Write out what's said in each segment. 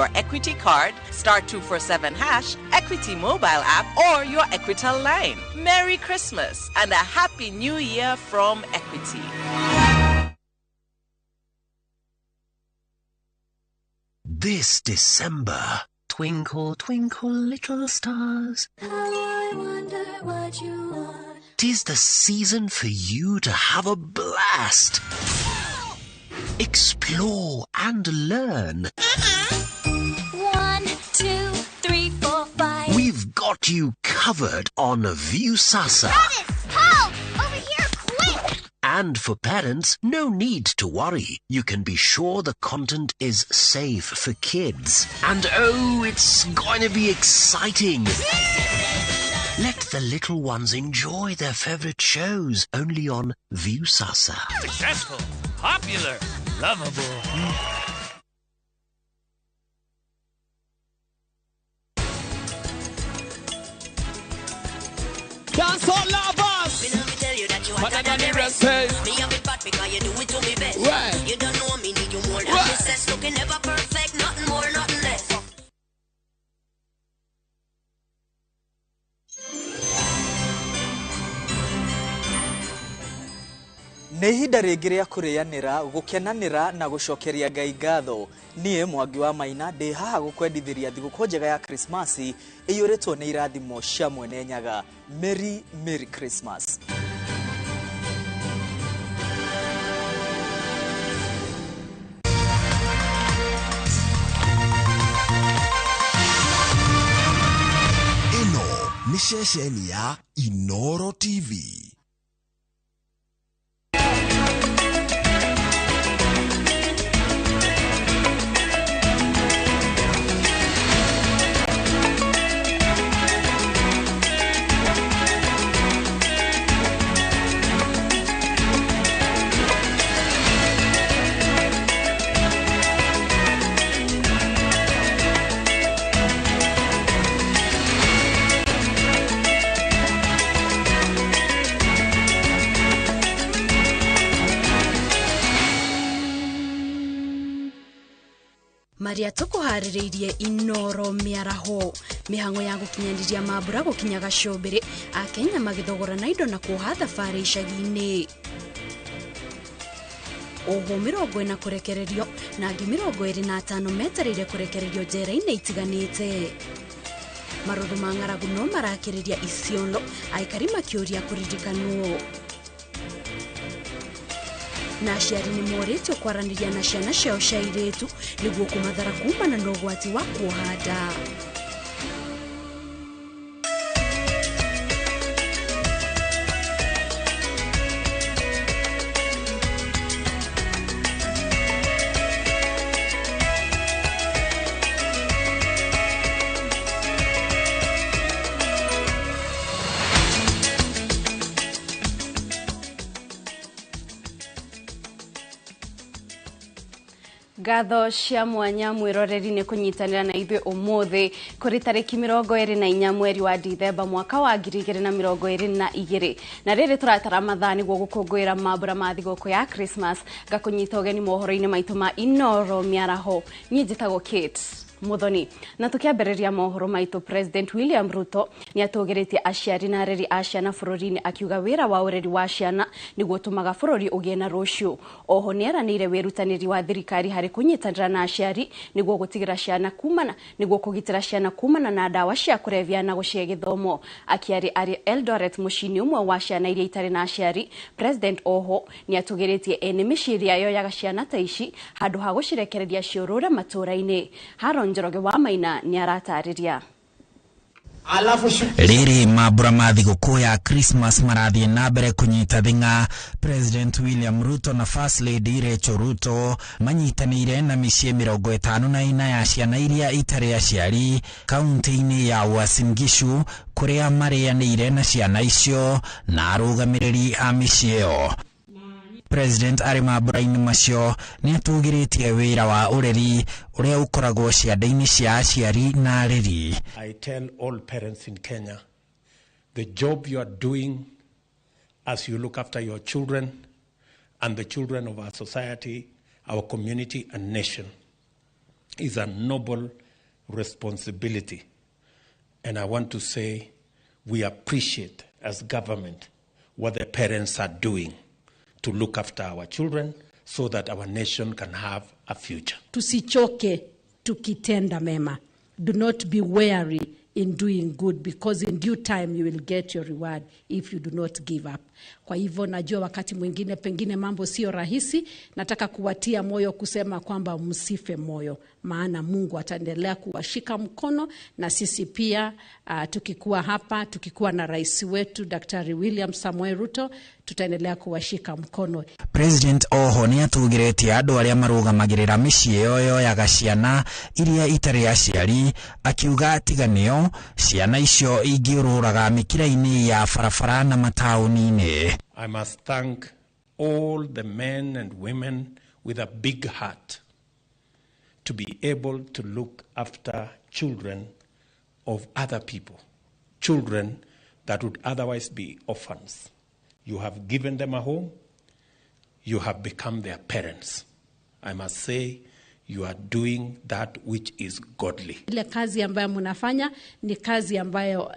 your Equity card, star 247 hash, Equity mobile app, or your Equitel line. Merry Christmas and a Happy New Year from Equity. This December, twinkle, twinkle, little stars. How I wonder what you are. 'Tis the season for you to have a blast. Explore and learn. 1, 2, 3, 4, 5. We've got you covered on Viusasa. Travis, help! Over here, quick! And for parents, no need to worry. You can be sure the content is safe for kids. And oh, it's going to be exciting. Let the little ones enjoy their favorite shows only on Viusasa. Successful, popular, lovable. Dance all lovers. Me let me tell you that you But hotter I than don't the rest. say. Me have it bad because you do it to me best. Right. You don't know me, need you more than Right. this. Looking never perfect, nothing more, nothing less. Nĩ ihinda rĩngĩ rĩa kũrĩanĩra, gũkenanĩra na gũcokeria Ngai ngatho. Niĩ Mwangi wa Maina ndĩ haha gũkwendithĩria thigũkũ njega ya Krismasi ĩiyũrĩtwo nĩ irathimo cia Mwene Nyaga. Merry Merry Christmas. Ĩno nĩ ceceni ya Inoro TV. Maria tukuharĩrĩirie Inoro mĩaraho mĩhang'o ya gũkinyanĩria mambura gũkinya gacũmbĩrĩ akenya magĩthogorana indo na kuoha thabarĩ icagi-inĩ oho 40 kũrekererio na angĩ 25 metereire kũrekererio njera-inĩ itiganĩte marũrũ ma ng'aragu no marakĩrĩria Isiolo aikari makĩũria kũririkanwo na aciari nĩ morĩtio kwaranĩria na ciana ciao cia airĩtu nĩguo kũmathara kumana na ũgwati wa kuoha nda. Ngatho cia mwanya mwiroreri nĩ kũnyitanĩra na ithuĩ ũmũthĩ kũrĩ tarĩki 24 mweri wa Dithemba mwaka wa 2022 na rĩrĩ tũratara mathaa nĩguo gũkũngũĩra mambura ma thigũkũ ya Christmas ngakũnyita ũgeni mohoro-inĩ maitũ ma Inoro mĩaraho. Niĩ njĩtagwo Kate Muthoni na tukiambĩrĩria mohoro maitũ President William Ruto nĩ atũgĩrĩtie aciari na areri a ciana bũrũri-inĩ akiuga wĩra wa ũreri wa ciana nĩguo ũtũmaga bũrũri ũgĩe na rũciũ. Oho nĩ eranĩire wĩrutanĩri wa thirikari harĩ kũnyitanĩra na aciari nĩguo gũtigĩra ciana kumana nĩguo kũgitĩra ciana kumana na ndawa cia kũrebia na gũcihe gĩthomo. Akiari arĩ Eldoret mũciĩ-inĩ ũmwe wa ciana iria itarĩ na aciari, President oho nĩ atũgĩrĩtie ene mĩciĩ ĩrĩa yoyaga ciana ta ici handũ ha gũcirekereria ciũrũre matũũra-inĩ. Haron Njoroge wa Maina nĩ aratarĩria. Rĩrĩ mambura ma thigũkũ ya Christmas marathiĩ na mbere kũnyita thing'a. President William Ruto na First Lady Rachel Ruto manyitanĩire na mĩciĩ 54 ya ciana iria itarĩ aciari kaunti-inĩ ya Uasin Gishu kũrĩa marĩanĩire na ciana icio na arũgamĩrĩri a mĩciĩ ĩyo. President arĩ mambura-inĩ macio nĩ atũgĩrĩtie wĩra wa ũreri ũrĩa ũkoragwo ciande-inĩ cia aciari na areri. I tell all parents in Kenya, the job you are doing as you look after your children and the children of our society, our community and nation is a noble responsibility. And I want to say we appreciate as government what the parents are doing to look after our children so that our nation can have a future. Tusichoke tukitenda mema. Do not be weary in doing good, because in due time you will get your reward if you do not give up. Kwa hivyo najua wakati mwingine pengine mambo sio rahisi, nataka kuwatia moyo kusema kwamba msife moyo, maana Mungu ataendelea kuwashika mkono, na sisi pia tukikuwa hapa, tukikuwa na rais wetu Daktari William Samoei Ruto, tutaendelea kuwashika mkono. President oho nĩ atugĩrĩtie andũ arĩa marũgamagĩrĩra mĩciĩ ĩyo yoyaga ciana iria itarĩ aciari, akiuga tiga nĩo ciana icio ingĩũrũraga mĩkĩra-inĩ ya barabara na mataũni-inĩ. I must thank all the men and women with a big heart to be able to look after children of other people, children that would otherwise be orphans. You have given them a home, you have become their parents. I must say, you are doing that which is godly. Ile kazi ambayo mnafanya ni kazi ambayo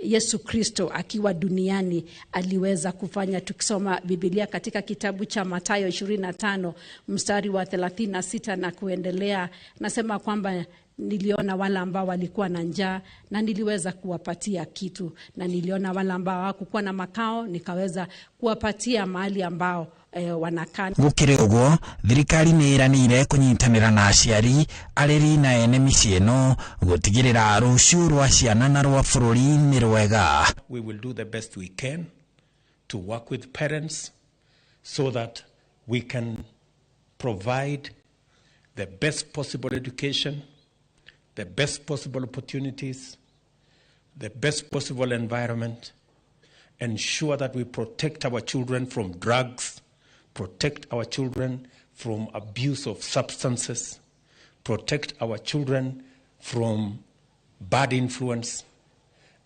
Yesu Kristo akiwa duniani aliweza kufanya. Tukisoma Biblia katika kitabu cha Mathayo 25 mstari wa 36 na kuendelea, nasema kwamba niliona wale ambao walikuwa na njaa na niliweza kuwapatia kitu, na niliona wale ambao hawakuwa na makao nikaweza kuwapatia mahali ambao wanakaa. Gukiri uguo, thirikari nĩ ĩranĩire kũnyitanĩra na aciari, areri na ene mĩciĩ ĩno gũtigĩrĩra rũciũ rwa ciana na rwa bũrũri nĩ rwega. We will do the best we can to work with parents so that we can provide the best possible education, the best possible opportunities, the best possible environment, ensure that we protect our children from drugs, protect our children from abuse of substances, protect our children from bad influence,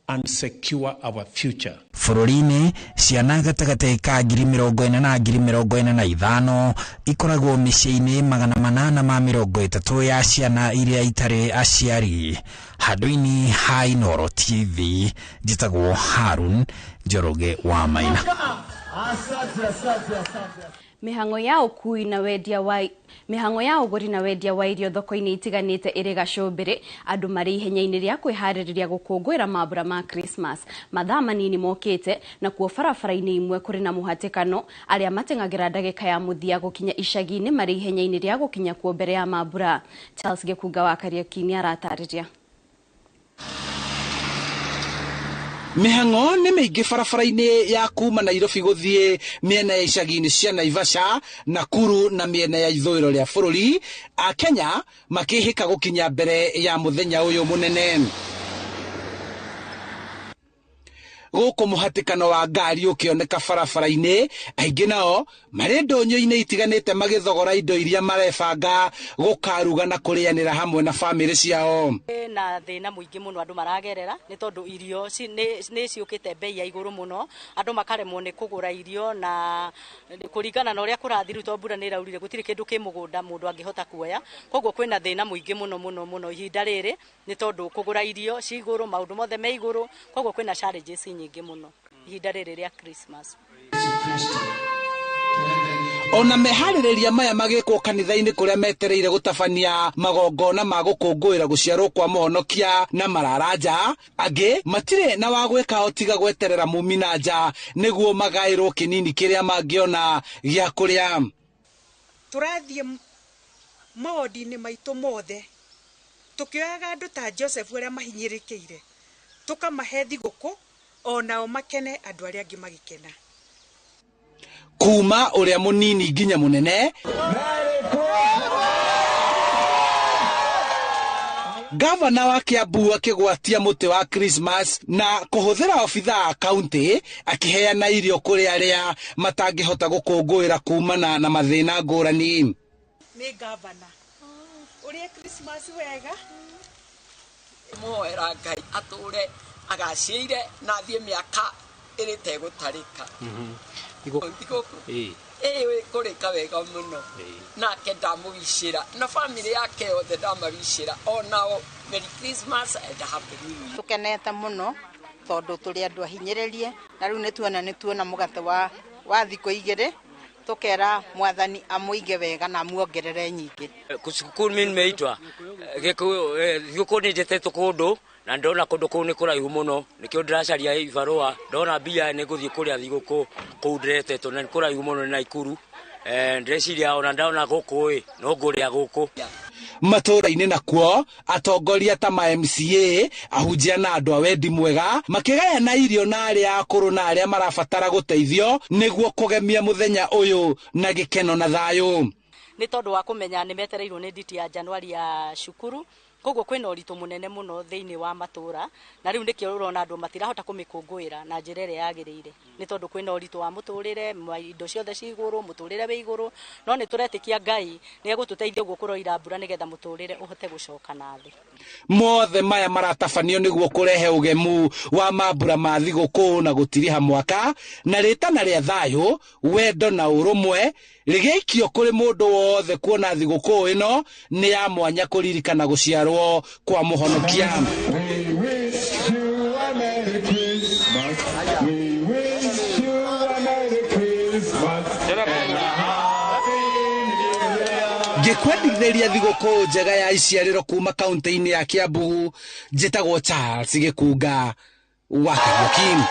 and secure our future. Bũrũri-inĩ ciana gatagatĩ ka 40,000 na 45,000 ikoragwo mĩciĩ-inĩ 830 ya ciana iria itarĩ aciari. Handũ-inĩ ha Inooro TV, njĩtagwo Harun Njoroge wa Maina. Mihango ya ũkui na wendia wa mihango ya ũgũri na wendia wa irio thoko-inĩ itiganĩte ĩrĩ gacũmbĩrĩ, andũ marĩ ihenya-inĩ rĩa kwĩharĩrĩria gũkũngũĩra mambura ma Christmas. Mathaa manini mokĩte na kuo barabara-inĩ imwe kũrĩ na mũhatĩkano, arĩa mateng'agĩra ndagĩka ya mũthia gũkinya icagi-inĩ marĩ ihenya-inĩ rĩa gũkinya kuo mbere ya mambura. Charles Gĩkunga wa Kariũki nĩaratarĩria. Mihango nĩ mĩingĩ barabara-inĩ ya kuma Nairobi gũthiĩ mĩena ya icagi-inĩ cia Naivasha, Nakuru na mĩena ya ithũĩro rĩa bũrũri, Akenya makĩhĩka gũkinya mbere ya mũthenya ũyũ mũnene. Gũkũ mũhatĩkano wa ngari ũkĩoneka barabara-inĩ, aingĩ nao marĩ ndũnyũ-inĩ itiganĩte magĩthogora indo iria marebanga gũkaruga na kũrĩanĩra hamwe na bamĩrĩ ciao. Na thĩna mũingĩ mũno andũ maragerera nĩ tondũ irio nĩ ciũkĩte bei ya igũrũ mũno, andũ makaremwo nĩ kũgũra irio, na kũringana na ũrĩa kũrathiĩ rĩu tondũ mbura nĩ ĩraurire gũtirĩ kĩndũ kĩ mũgũnda mũndũ angĩhota kuoya, koguo kwĩna thĩna mũingĩ mũno mũno mũno ihinda rĩrĩ nĩ tondũ kũgũra irio ci igũrũ, maũndũ mothe me igũrũ, koguo kwĩna challenges nyingĩ mũno ihinda rĩrĩ rĩa Christmas. Ona meharĩrĩria maya magĩkwo kanitha-inĩ kũrĩa metereire gũtabania magongona ma gũkũngũĩra gũciarwo kwa mũhonokia na mararanja, angĩ matirĩ na wa gwĩka o tiga gweterera mumina nja nĩguo magaĩrwo kĩnini kĩrĩa mangĩona gĩa kũrĩa. Tũrathiĩ mawondi-inĩ maitũ mothe tũkĩoyaga andũ ta Joseph ũrĩa mahinyĩrĩkĩire, tũkamahe thigũkũ onao makene, andũ arĩa angĩ magĩkena. Kuma ũrĩa mũnini nginya mũnene, Gavana wa Kiambu akĩgwatia mũtĩ wa Christmas na kũhũthĩra obithaa a kaunti akĩheana irio kũrĩ arĩa matangĩhota gũkũngũĩra kumana na mathĩna ngũrani. Nĩ gavana ũrĩa Christmas wega muoera Ngai atũre agacĩire na thiĩ mĩaka ĩrĩ tegũtarĩka. Ĩĩ kũrĩka wega mũno nake ndamũwicĩra na bamĩrĩ yake yothe ndamawicĩra onao Merry Christmas and Happy New Year. Tukenete mũno tondũ tũrĩ andũ ahinyĩrĩrie na rĩu nĩ tuona mũgate wa thikũ 2 tukera Mwathani amũige wega na amuongerere nyingĩ. Cukuru mimi nimeitwa thigũkũ nĩ njetetwo kũndũ na ndona kũndũ kũu nĩ kũraihu mũno, nĩkĩo ndĩracaria ibarũa ndona mbia nĩ ngũthiĩ kũrĩa thigũkũ kũu ndĩretetwo na nĩ kũraihu mũno nĩ Naikuru. Ndĩreciria ona ndona gũkũ ĩ no ngũrĩa gũkũ. Matũũra-inĩ nakuo atongoria ta ma MCA, ahunjia na andũ a wendi mwega makĩgayana irio na arĩa akũrũ na arĩa marabatara gũteithio nĩguo kũgemia mũthenya ũyũ na gĩkeno na thayũ. Nĩ tondũ wa kũmenya nĩ metereirwo nĩ nditi ya Januari ya cukuru, koguo kwĩna ũritũ mũnene mũno thĩinĩ wa matũra, na rĩu nĩkĩo ũrona andũ matirahota kũmĩkũngũĩra na njĩra ĩrĩa yagĩrĩire, nĩ tondũ kwĩna ũritũ wa mũtũrĩre, indo ciothe ci igũrũ, mũtũrĩre wĩ igũrũ, no nĩ tũretĩkia Ngai nĩ egũtũteithia ũguo kũroira mbura nĩgetha mũtũrĩre ũhote gũcoka na thĩ. Mothe maya maratabanio nĩguo kũrehe ũgemu wa mambura ma thigũkũ na gũtiriha mwaka na rĩtana rĩa thayũ, wendo na ũrũmwe rĩgĩikio kũrĩ mũndũ wothe kuona thigũkũ ĩno nĩ ya mwanya kũririkana gũciarwo kwa mũhonokia. We wish you a Merry Christmas. We wish you a Merry Christmas and a Happy New Year. Ngĩkwendithĩria thigũkũ njega ya iciarĩro kuma kaunti-inĩ ya Kiambu, njĩtagwo Charles Gĩkunga wa Kariũki.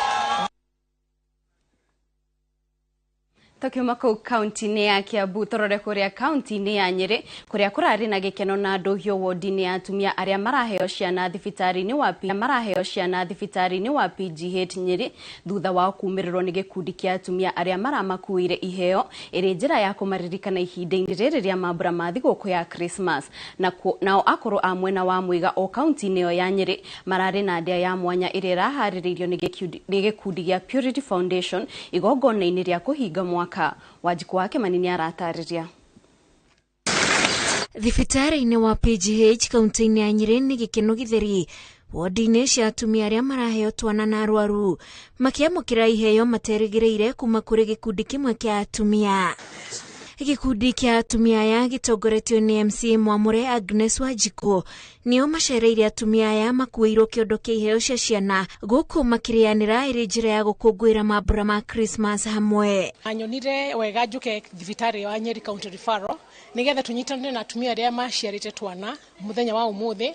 Tukiuma kũu kaunti-inĩ ya Kiambu tũrore kũrĩa kaunti-inĩ ya Nyĩrĩ kũrĩa kũrarĩ na gĩkeno na ndũhio wodi-inĩ ya atumia arĩa maraheo ciana thibitarĩ-inĩ wa maraheo ciana thibitarĩ-inĩ wa PGH Nyĩrĩ thutha wao kumĩrĩrwo nĩ gĩkundi kĩa atumia arĩa maramakuĩire iheo ĩrĩ njĩra ya kũmaririkana ihinda-inĩ rĩrĩ rĩa mambura ma thigũkũ ya Christmas. Na nao akũrũ a mwena wa Mwĩga o kaunti-inĩ ĩyo ya Nyĩrĩ mararĩ na ndĩa ya mwanya ĩrĩa ĩraharĩrĩirio nĩ gĩkundi gĩa Purity Foundation igongona-inĩ rĩa kũhinga mwaka. Wanjikũ wa Kĩmani nĩ aratarĩria. Thibitarĩ-inĩ wa PGH kaunti-inĩ ya Nyĩrĩ nĩ gĩkeno gĩtheri wodi-inĩ cia atumia arĩa maraheo twana na arwaru makĩamũkĩra iheo materĩgĩrĩire kuma kũrĩ gĩkundi kĩmwe kĩa atumia. Gĩkundi kĩa atumia aya gĩtongoretio nĩ MCA Mwamũre Agnes Wanjikũ nĩo macereire atumia aya makuĩirwo kĩondo kĩa iheo cia ciana gũkũ makĩrĩanĩra ĩrĩ njĩra ya gũkũngũĩra mambura ma Christmas hamwe. Nyonire wega njuke thibitarĩ wa Nyeri County Referral nigetha tũnyitanĩre na atumia arĩa maciarĩte twana mũthenya wa ũmũthĩ,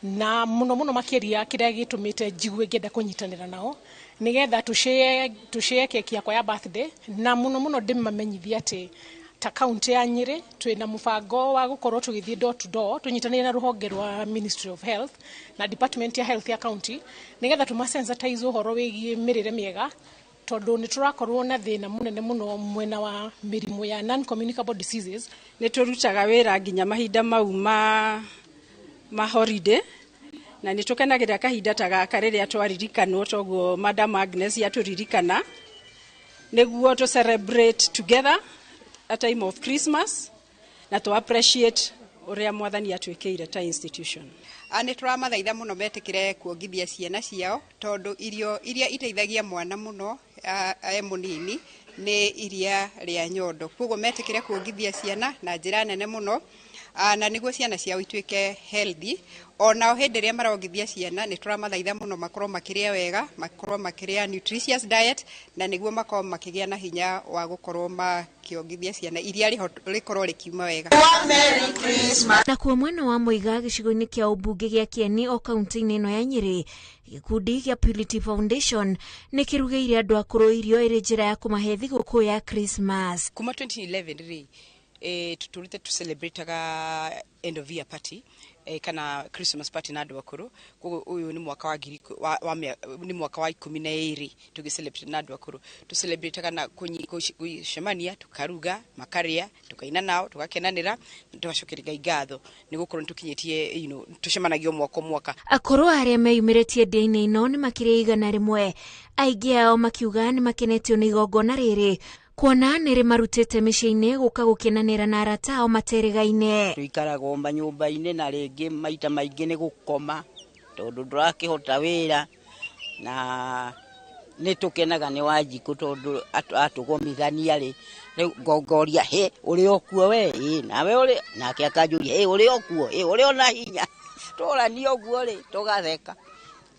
na mũno mũno makĩria kĩrĩa gĩtũmĩte njigue ngĩenda kũnyitanĩra nao nigetha tũshare keki yakwa ya birthday, na mũno mũno ndĩmamenyithie atĩ ta kaunti ya Nyeri twĩna mũbango wa gũkorwo tũgĩthiĩ door to door tũnyitanĩire na rũhonge rwa Ministry of Health na Department ya Health ya county nigetha tũmasensitize ũhoro wĩgiĩ mĩrĩre mĩega, tondũ nĩ tũrakorwo na thĩna mũnene mũno mwena wa mĩrimũ ya non-communicable diseases. Nĩ tũrutaga wĩra nginya mahinda mau ma holiday, na nĩ tũkenagĩra kahinda ta gaka rĩrĩa twaririkanwo toguo Madam Agnes yatũririkana nĩguo tũ celebrate together a time of Christmas na to appreciate ũrĩa Mwathani atwĩkĩire ta institution. Nĩ tũramathaitha mũno metĩkĩre kuongithia ciana ciao tondũ irio iria iteithagia mwana mũno e mũnini nĩ iria rĩa nyondo, koguo metĩkĩre kuongithia ciana na njĩra nene mũno na nĩguo ciana ciao ituĩke healthy. Onao hĩndĩ ĩrĩa marongithia ciana nĩ tũramathaitha mũno makorwo makĩrĩa wega, makorwo makĩrĩa nutritious diet, na nĩguo makorwo makĩgĩa na hinya wa gũkorwo makĩongithia ciana iria rĩkorwo rĩkiuma wega. Nakuo mwena wa Mũiga gĩcigo-inĩ kĩa ũmbunge gĩa Kĩeni o kaunti-inĩ ĩno ya Nyĩrĩ, gĩkundi kĩa Purity Foundation nĩ kĩrugĩire andũ akũrũ irio ĩrĩ njĩra ya kũmahe thigũkũ ya Christmas. Kuma 2011 rĩ tutũrĩte tũcelebrataga end of year party kana Christmas party na andũ akũrũ, koguo ũyũ nĩ mwaka wa ngiri wa, wa, nĩ mwaka wa 12 tũgĩcelebrate na andũ akũrũ. Tũcelebrataga na gũcemania, tũkaruga, makarĩa, tũkaina nao, tũgakenanĩra na tũgacokeria Ngai ngatho nĩ gũkorwo nĩ tũkinyĩtie tũcemanagia o mwaka o mwaka. Akũrũ arĩa meyumĩrĩtie ndĩa-inĩ ĩno nĩ makĩria 100, aingĩ ao makiuga nĩ makenetio nĩ igongona rĩrĩ kuona nĩ rĩmarutĩte mĩciĩ-inĩ gũka gũkenanĩra na arata ao materĩgaine. Tũikaraga o manyũmba-inĩ na rĩngĩ maita maingĩ nĩ gũkoma tondũ ndũrakĩhota wĩra na Nĩ tũkenaga nĩ Wanjikũ tondũ atũgomithania rĩ, rĩu ngongoria, hĩ ũrĩ o kuo we, ĩ nawe ũrĩ, nake akanjũria, ĩ ũrĩ o kuo, ĩ ũrĩ ona hinya. Tũrania ũguo rĩ, tũgatheka.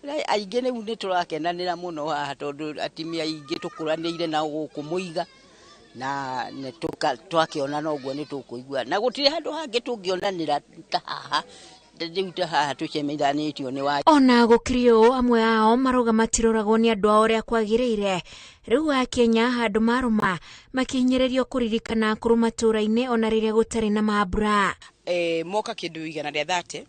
Aingĩ rĩu nĩ tũrakenanĩra mũno haha tondũ atumia aingĩ tũkũranĩire nao gũkũ mũiga, na nĩ twakĩona noguo nĩ tũkũigua, na gũtirĩ handũ hangĩ tũngĩonanĩra ta haha. Rĩu ta haha tũcemanĩtio nĩ wa Ona gũkĩrĩ ũũ, amwe ao marauga matiroragwo nĩ andũ ao ũrĩa kwagĩrĩire. Rĩu Akenya handũ marũma makĩhinyĩrĩrio kũririkana akũrũ matũũra-inĩ ona rĩrĩa gũtarĩ na mambura. Moka kĩndũ 130,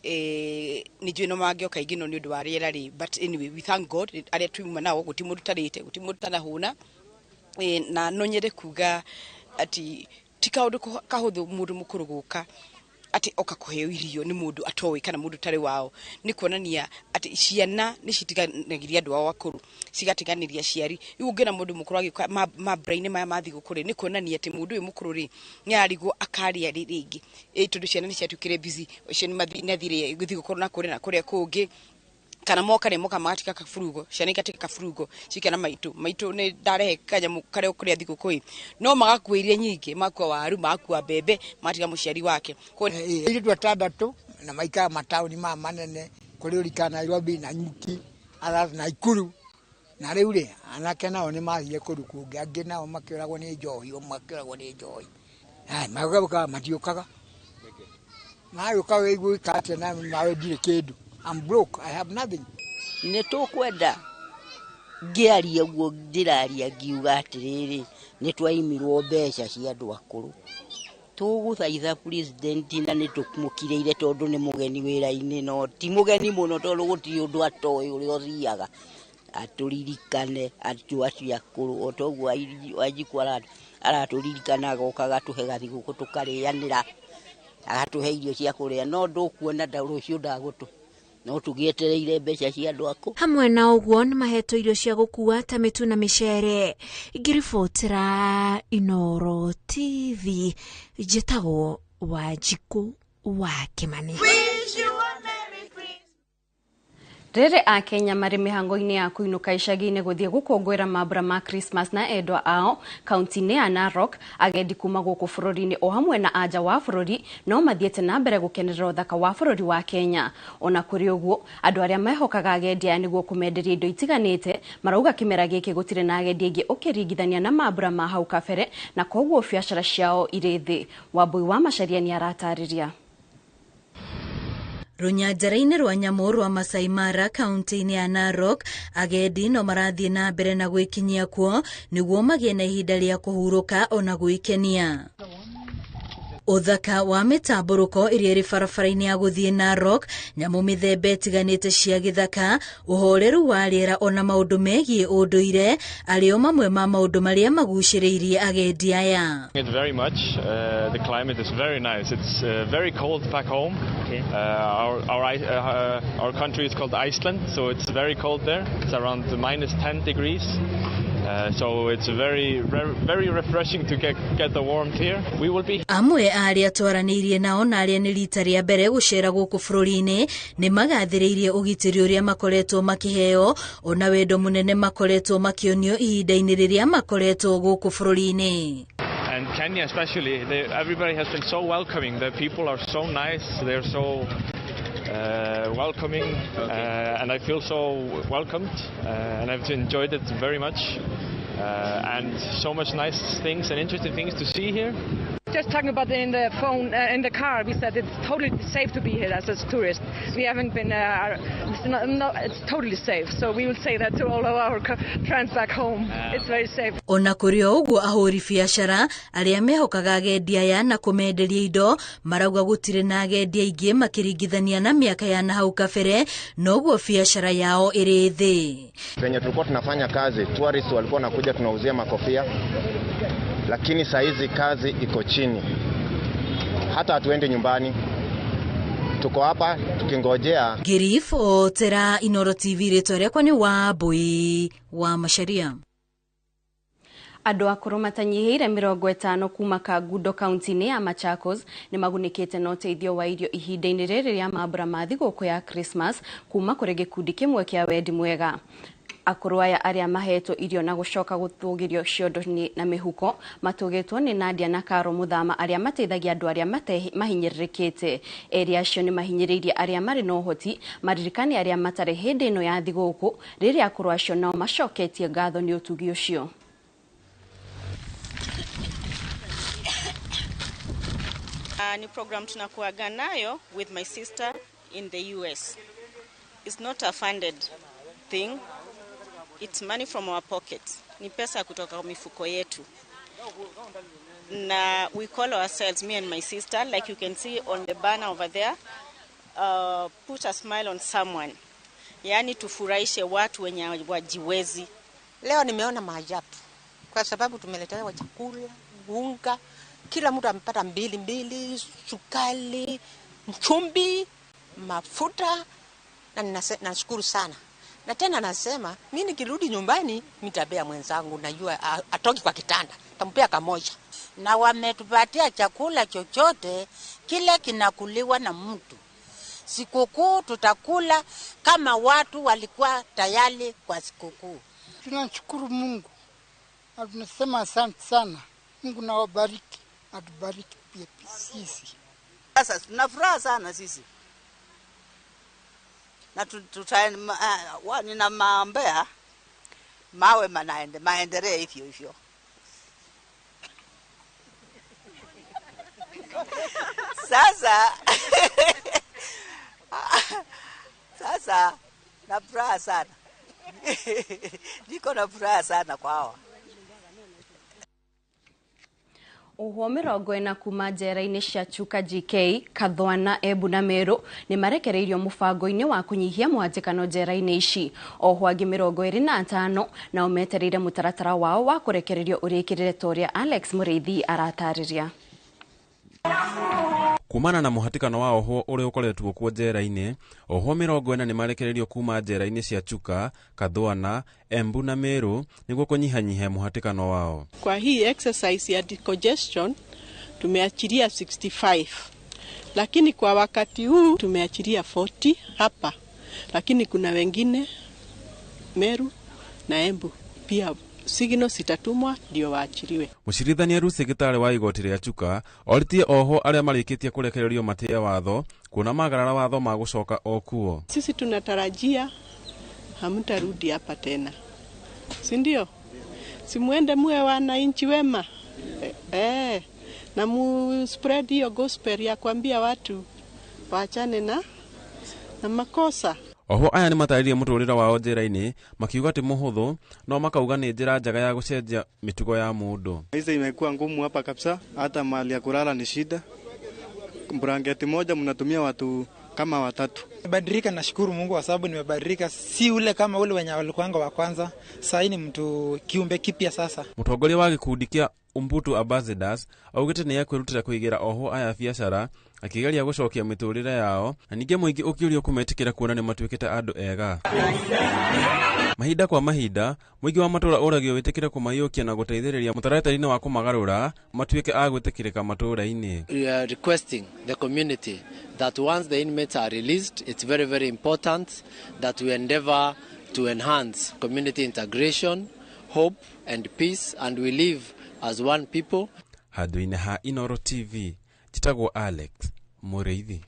nĩ njũĩ no mangĩoka aingĩ, no nĩ ũndũ wa rĩera rĩ, but anyway, we thank God arĩa tuuma nao gũti mũndũ tarĩte, gũti mũndũ tanahũna. Na no nyende kuga ati ti kaũndũ kahũthũ mũndũ mũkũrũ gũka atĩ oka kũheo irio nĩ mũndũ atoĩ kana mũndũ ũtarĩ wao. Nĩ kuonania atĩ ciana nĩ citiganagĩria andũ ao akũrũ, cigatiganĩria aciari. Rĩu ũngĩona mũndũ mũkũrũ agĩũka mambura-inĩ maya ma thigũkũ rĩ, nĩ kuonania atĩ mũndũ ũyũ mũkũrũ rĩ, nĩ ararigwo akarĩa rĩ rĩngĩ, tondũ ciana nĩ ciatuĩkire busy, ũcio nĩ athire thigũkũ na kũrĩa na kũrĩa kũngĩ, kana moka rĩ, moka magatiga kaburugo, ciana igatiga kaburugo, cikena maitũ maitũ nĩ ndarehe kanyamũ karĩa ũkũrĩa thigũkũ ĩ, no magakua iria nyingĩ, magakua waru, magakua mbembe, magatiga mũciari wake. Airĩtu atandatũ na maikara mataũni maya manene, kũrĩ ũrikana Nairobi na Nyuki Naikuru, na rĩu rĩ, anake nao nĩ mathire kũndũ kũngĩ, angĩ nao makĩũragwo nĩ njohi, o makĩũragwo nĩ njohi. Magũka matiũkaga, magũka wĩigua gwĩka atĩa na mawe ndirĩ kĩndũ. I'm broke, I have nothing. Nĩ tũkwenda ngĩaria ũguo ndĩraria ngiuga atĩrĩrĩ, nĩ twaimirwo mbeca cia andũ akũrũ. Tũgũthaitha president, na nĩ tũmũkirĩire tondũ nĩ mũgeni wĩra-inĩ, no ti mũgeni mũno tondũ gũtirĩ ũndũ atoĩ ũrĩa ũthiaga. Atũririkane andũ acio akũrũ o toguo Wanjikũ aratũririkana, agoka agatũhe gathigũkũ tũkarĩanĩra, agatũhe irio cia kũrĩa, no ndũkuona rũciũ ndagũtũ, no tũgĩetereire mbeca cia andũ akũrũ. Hamwe na ũguo nĩ mahetwo irio cia gũkua ta mĩtu na mĩcere. Ngĩribotera Inooro TV, njĩtagwo Wanjikũ wa Kĩmani. Rĩrĩ Akenya marĩ mĩhango-inĩ ya kũinũka icagi-inĩ gũthiĩ gũkũngũĩra mambura ma Christmas na endwa ao kaunti-inĩ ya Narok, agendi kuma gũkũ bũrũri-inĩ o hamwe na anja wa bũrũri no mathiĩte na mbere gũkenerera ũthaka wa bũrũri wa Kenya. Ona kũrĩ ũguo, andũ arĩa mehokaga agendi aya nĩguo kũmenderia indo itiganĩte marauga kĩmera gĩkĩ gũtirĩ na agendi aingĩ ũkĩringithania na mambura ma hau kabere, na koguo biacara ciao irĩ thĩ. Wambui wa Macharia nĩ aratarĩria. Rũnyanjara-inĩ rwa nyamũ rwa Masai Mara kaunti-inĩ ya Narok, agendi no marathiĩ na mbere na gwĩkinyia kuo nĩguo magĩe na ihinda rĩa kũhurũka ona gwĩkenia. Ũthaka wa mĩtambũrũko ĩrĩa ĩrĩ barabara-inĩ ya gũthiĩ Narok, nyamũ mĩthemba ĩtiganĩte cia gĩthaka, ũhoreru wa rĩera ona maũndũ megiĩ ũndũire arĩ o mamwe ma maũndũ marĩa magucĩrĩirie agendi aya. It very much. The climate is very nice. It's very cold back home. Our country is called Iceland, so it's very cold there. It's around -10 degrees. So it's very, very, very refreshing to get the warmth here. We will be Amwe a arĩa twaranĩirie nao na arĩa nĩ rita rĩa mbere gũcera gũkũ bũrũri-inĩ nĩ magathĩrĩirie ũgitĩri ũrĩa makoretwo makĩheo ona wendo mũnene makoretwo makĩonio ihinda-inĩ rĩrĩa makoretwo gũkũ bũrũri-inĩ. And Kenya especially, everybody has been so welcoming. The people are so nice. They're so welcoming, and I feel so welcomed, and I've enjoyed it very much. And so much nice things and interesting things to see here. Just talking about in the phone, in the car, we said it's totally safe to be here as a tourist. We haven't been, it's not, no, it's totally safe. So we will say that to all of our friends back home. It's very safe. Ona kũrĩ o ũguo, ahũri biacara arĩa mehokaga agendi aya na kũmenderia indo marauga gũtirĩ na agendi aingĩ makĩringithania na mĩaka ya nahau kabere, noguo biacara yao ĩrĩ thĩ. Penye tulikuwa tunafanya kazi, tourists walikuwa wanakuja tunauzia makofia, lakini saa hizi kazi iko chini, hata hatuendi nyumbani, tuko hapa tukingojea. Ngĩribotera Inooro TV, rĩtwa rĩakwa nĩ Wambui wa Macharia. Andũ akũrũ matanyihĩire 50 kuma Kangundo kaunti-inĩ ya Machakos nĩ magunĩkĩte na ũteithio wa irio ihinda-inĩ rĩrĩ rĩa mambura ma thigũkũ ya Christmas kuma kũrĩ gĩkundi kĩmwe kĩa wendi mwega. Akũrũ aya arĩa mahetwo irio na gũcoka gũthũgĩrio ciondo na mĩhuko matũgĩtwo nĩ Nadia na Karo Muthama arĩa mateithagia andũ arĩa mahinyĩrĩrĩkĩte. Erĩ acio nĩ mahinyĩrĩirie arĩa marĩ na ũhoti maririkane arĩa matarĩ hĩndĩ ĩno ya thigũkũ, rĩrĩa akũrũ acio nao macoketie ngatho nĩ ũtugi ũcio. Ni program tunakuaga nayo with my sister in the US. It's not a funded thing. It's money from our pockets. Ni pesa kutoka mifuko yetu. Na we call ourselves, me and my sister, like you can see on the banner over there, put a smile on someone. Yani tufurahishe watu wenye wajiwezi. Leo nimeona maajabu kwa sababu tumeletewa chakula, unga, kila mtu amepata mbili mbili, sukari, chumvi, mafuta, na nashukuru sana. Na tena nasema mimi nikirudi nyumbani nitabea mwenzangu, najua atoki kwa kitanda, tampea kamoja. Na wametupatia chakula chochote kile kinakuliwa na mtu. Sikukuu tutakula kama watu walikuwa tayari kwa sikukuu. Tunashukuru Mungu na tunasema asante sana. Mungu na wabariki, atubariki pia sisi. Sasa tuna furaha sana sisi. Na nina maombea mawe maendelee hivyo hivyo. Sasa na furaha sana. Niko na furaha sana kwa hawa. Ohwo 40 kuma njera-inĩ cia Chuka GK, Kathwana, Embu na Meru nĩ marekereirio mũbango-inĩ wa kũnyihia mũhatĩkano njera-inĩ ici. Ohwo angĩ 25 nao metereire mũtaratara wao wa kũrekererio ũrĩkĩrĩre ta ũrĩa Alex Mũrĩithi aratarĩria. Kumana na mũhatĩkano wa ohwo ũrĩa ũkoretwo kuo njera-inĩ, ohwo 40 nĩ marekereirio kuma njera-inĩ cia Chuka, Kathwana, Embu na Meru nĩguo kũnyihanyihia mũhatĩkano wao. Kwa hii exercise ya decongestion tumeachilia 65, lakini kwa wakati huu tumeachilia 40 hapa, lakini kuna wengine Meru na Embu pia signal sitatumwa ndio waachiliwe. Mũcirithania Ruth Gitare wa igoti rĩa Chuka oritie oho arĩa marĩkĩtie kũrekererio matĩe watho kuona magarara watho ma gũcoka o kuo. Sisi tunatarajia hamtarudi hapa tena, si ndio? Si muende muwe wananchi wema, na mu spread hiyo gospel ya kuambia watu waachane na makosa. Oho aya nĩ matarĩrie mũtũrĩre wao njĩra-inĩ makiuga ti mũhũthũ no makauga nĩ njĩra njega ya gũcenjia mĩtugo ya mũndũ. Maisha imekuwa ngumu hapa kabisa, hata mahali ya kulala ni shida. Blanketi moja mnatumia watu kama watatu. Nimebadilika, nashukuru Mungu kwa sababu nimebadilika, si ule kama ule wenye walikuanga wa kwanza. Sasa ni mtu kiumbe kipya sasa. Mũtongoria wa gĩkundi kĩa Umbutu Ambassadors augĩte nĩ ekwĩrutĩra kũigĩra oho aya biacara akĩgeria gũcokia mĩtũrĩre yao na ningĩ mũingĩ ũkĩũrio kũmetĩkĩra kuona nĩ matuĩkĩte andũ ega. Mahinda kwa mahinda mũingĩ wa matũra ũragio wĩtĩkĩre kũmaiyũkia na gũteithĩrĩria mũtaratara-inĩ wa kũmagarũra matuĩke a gwĩtĩkĩrĩka matũra-inĩ. We are requesting the community that once the inmates are released, it's very, very important that we endeavor to enhance community integration, hope and peace, and we live as one people. Handũ-inĩ ha Inoro TV, njĩtagwo Alex Mũrĩithi.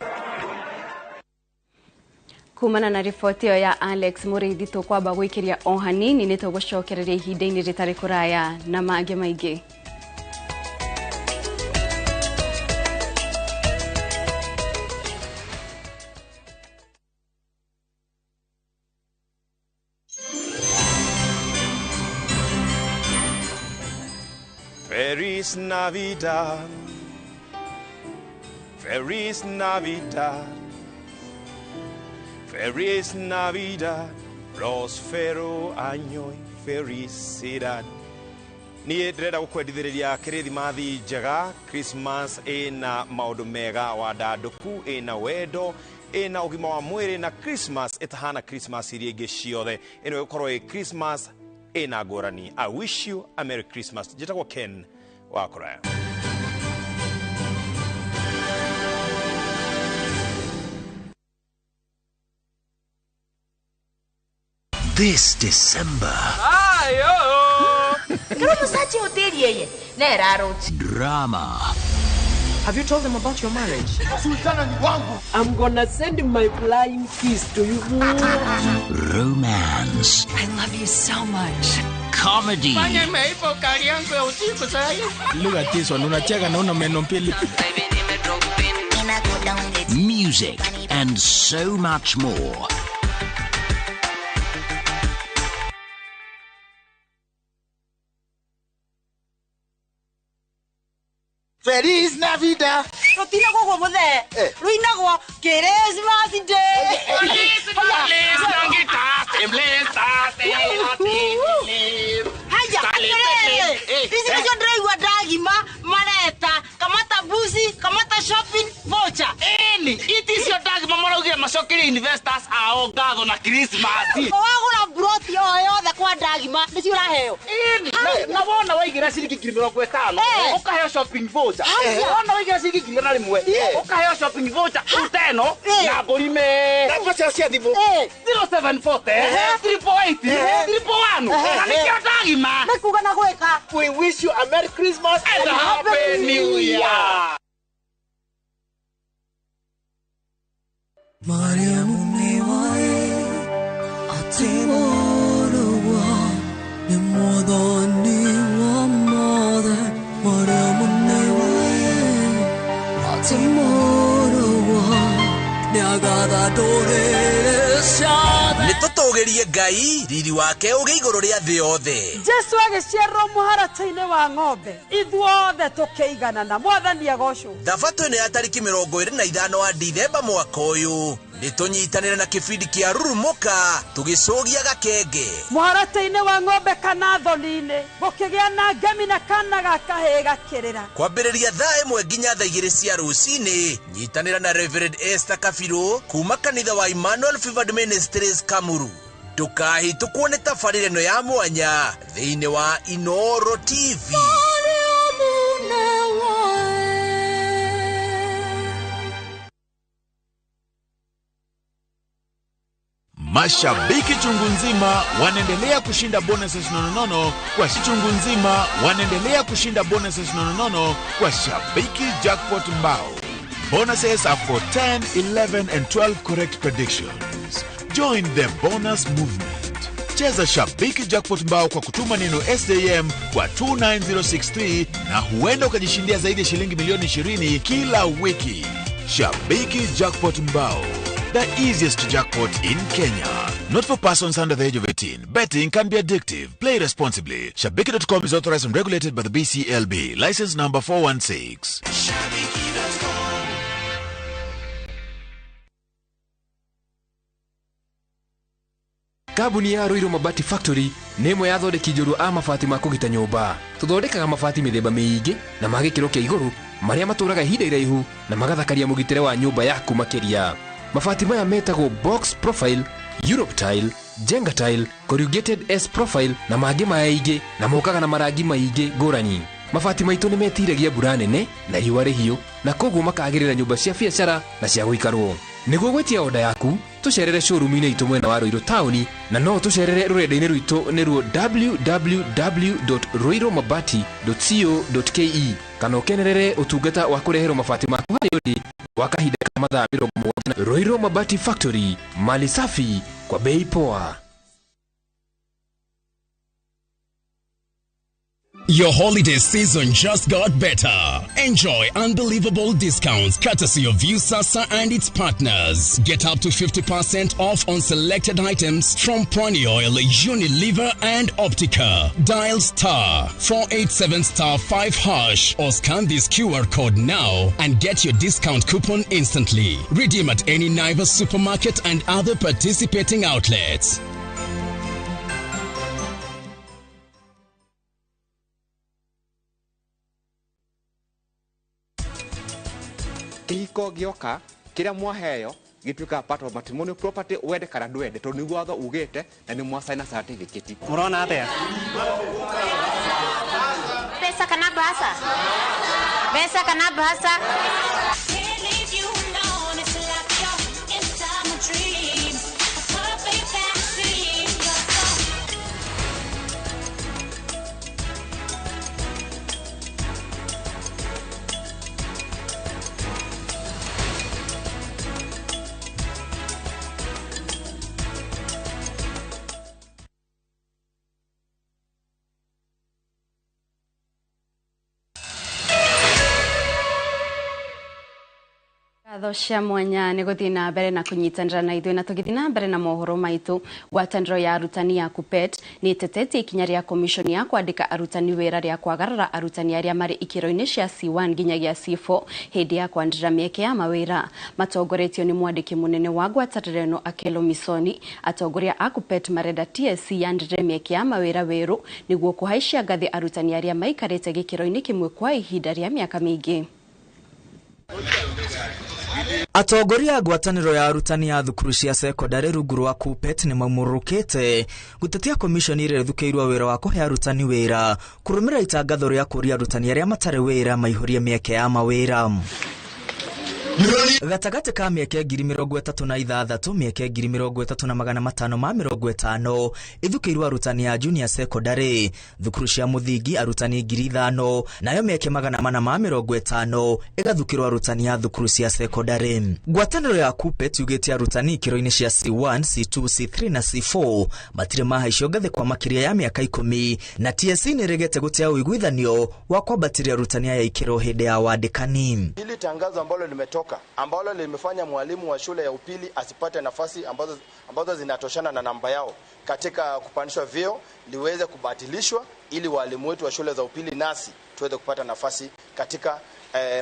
Kumana na riboti ĩyo ya Alex Mũrĩithi tũkwamba gwĩkĩria o hanini nĩ tũgũcokereria ihinda-inĩ rĩtarĩ kũraya na mangĩ maingĩ. Feliz Navidad, Feliz Navidad, Feliz Navidad, prospero año y felicidad. Niĩ ndĩrenda gũkwendithĩrĩria kĩrĩthimathi njega, Christmas ĩna maũndũ mega, wandandũku ĩna wendo, ĩna ũgima wa mwĩrĩ, na Christmas ĩtahana Christmas iria ingĩ ciothe. Ĩno ĩgũkorwo ĩ Christmas ĩna ngũrani. I wish you a Merry Christmas. Njĩtagwo Ken wa Kũraya. This December. Drama. Have you told them about your marriage? Sultana ni wangu. I'm gonna send my flying kiss to you. Romance. I love you so much. Comedy. Look at this one. Unacheka na una meno mbili. Music and so much more. Feliz Navidad. Rutinagwo guo muthe. Ruinagwo Christmas Day. Haya, ici nicio ndĩraigua ndagima mareta kamata mbuzi, kamata shopping voucher. Ĩni, iti icio ndagima maraugire macokerie investors ao ngatho na Christmas. Wagũra mburoti o yothe kwa ndagima nĩcio ũraheo. Ĩni, na wona waigĩra ciringi 50,000 ũkaheo shopping voucher. Wona waigĩra ciringi 100,000 ũkaheo shopping voucher uteno na mbũri me. Namba ciao cia thimũ 0740 348 341. Na nĩkĩo ndagima. Nĩ kuga na gwĩka. We wish you a Merry Christmas and a Happy New Year. Nĩtũtũgĩrie Ngai riri wake ũgĩ igũrũ rĩa thĩ yothe. Jesu agĩciarwo mũharatĩ-inĩ wa ng'ombe, ithuothe tũkĩiganana, Mwathani agocwo. Thabatũ ĩno ya tarĩki 25 wa Dithemba mwaka ũyũ nĩtũnyitanĩre na kĩbindi kĩa Rurumũka tũgĩcũgia gakenge. Mũharatĩ-inĩ wa ng'ombe kana thoni-inĩ gũkĩgĩa na ngemi na kana ga kahĩĩ gakĩrĩra. Kwambĩrĩria thaa 1 nginya thaa 2 cia rũcinĩ, nyitanĩra na Reverend Esther Kabirũ kuma kanitha wa Emmanuel Fevered Ministries Kamuru. Ndũkahĩtũkwo nĩ tabarĩra ĩno ya mwanya thĩinĩ wa Inooro TV. Mashabiki chungu nzima wanaendelea kushinda bonuses nononono kwa chungu nzima wanaendelea kushinda bonuses nononono kwa Shabiki Jackpot Mbao. Bonuses are for 10, 11 and 12 correct predictions. Join the bonus movement. Cheza Shabiki Jackpot Mbao kwa kutuma neno SJM kwa 29063 na huenda ukajishindia zaidi ya shilingi milioni 20 kila wiki. Shabiki Jackpot Mbao, the easiest jackpot in Kenya. Not for persons under the age of 18. Betting can be addictive. Play responsibly. Shabiki.com is authorized and regulated by the BCLB. License number 416. Shabiki.com. Kambuni ya Ruiru Mabati Factory nĩ ĩmwe ya athondeki njorua a mabati ma kũgita nyũmba. Tũthondekaga mabati mĩthemba mĩingĩ na ma gĩkĩro kĩa igũrũ marĩa matũraga ihinda iraihu na magathakaria mũgitĩre wa nyũmba yaku makĩria. Mabati maya metagwo box profile, Europe tile, Jenga tile, corrugated S profile na mangĩ maingĩ na mokaga na marangi maingĩ ngũrani. Mabati maitũ nĩ metiragia mbura nene na riũa rĩhiũ na koguo makagĩrĩra nyũmba cia biacara na cia gũikarwo. Nĩguo gwĩtia oda yaku, tũcerere showroom-inĩ itũ mwena wa Ruiru taũni na no tũcerere rũrenda-inĩ rwitũ nĩruo www.ruirumabati.co.ke kana ũkenerere ũtungata wa kũreherwo mabati maku harĩa ũrĩ wa kahinda ka mathaa 70. Ruiru Mabati Factory, mali safi kwa bei poa. Your holiday season just got better. Enjoy unbelievable discounts courtesy of Viusasa and its partners. Get up to 50% off on selected items from Pwani Oil, Unilever and Optica. Dial *487*5# or scan this QR code now and get your discount coupon instantly. Redeem at any Naivas supermarket and other participating outlets. Kĩhiko gĩoka kĩrĩa mwaheo gĩtuĩkaga part of matrimonial property wende kana ndwende tondũ nĩguo watho ugĩte na nĩ mwacaina certificate. Mũrona atĩa? Pesa kana bahasa? Pesa kana bahasa? Ngatho cia mwanya nĩ gũthiĩ na mbere na kũnyitanĩra na ithuĩ na tũgĩthiĩ na mbere na mohoro maitũ. Ngwatanĩro ya arutani ya KUPPET nĩ ĩtetetie ikinya rĩa komishoni ya kwandĩka arutani wĩra rĩa kwagarara arutani arĩa marĩ ikĩro-inĩ cia C1 nginyagia C4 hĩndĩ ya kwanĩrĩra mĩeke ya mawĩra. Matongoretio nĩ mwandĩki mũnene wa ngwatanĩro ĩno Akelo Misoni, atongoria a KUPPET marenda TSC yanĩrĩre mĩeke ya mawĩra werũ nĩguo kũhaicia ngathĩ arutani arĩa maikarĩte gĩkĩro-inĩ kĩmwe kwa ihinda rĩa mĩaka mĩingĩ. Atongoria a ngwatanĩro ya arutani a thukuru cia cekondarĩ rungu rwa KUPPET nĩ maumũrũkĩte gũtetia komishoni ĩrĩa ĩthukĩirwo wĩra wa kũhe arutani wĩra kũrũmĩrĩra itangatho rĩa kũũria arutani arĩa matarĩ wĩra maihũrie mĩeke ya mawĩra. Gatagatĩ ka mĩeke 36,000 mĩeke 35,550 ĩthukĩirwo arutani a junior secondary, thukuru cia mũthingi arutani 5,000 nayo mĩeke 450 ĩgathukĩrwo arutani a thukuru cia secondary. Ngwatanĩro ya KUPPET yugĩte arutani ikĩro-inĩ cia C1, C2, C3 na C4 matirĩ mahaicio ngathĩ kwa makĩria ya mĩaka 10 na TSC nĩ ĩregete gũtea ũiguithanio wa kwambatĩria arutani aya ikĩro hĩndĩ ya wandĩkani. Hili tangazo ambalo limetoka ambalo limefanya mwalimu wa shule ya upili asipate nafasi ambazo zinatoshana na namba yao katika kupandishwa vyeo liweze kubatilishwa ili walimu wetu wa shule za upili nasi tuweze kupata nafasi katika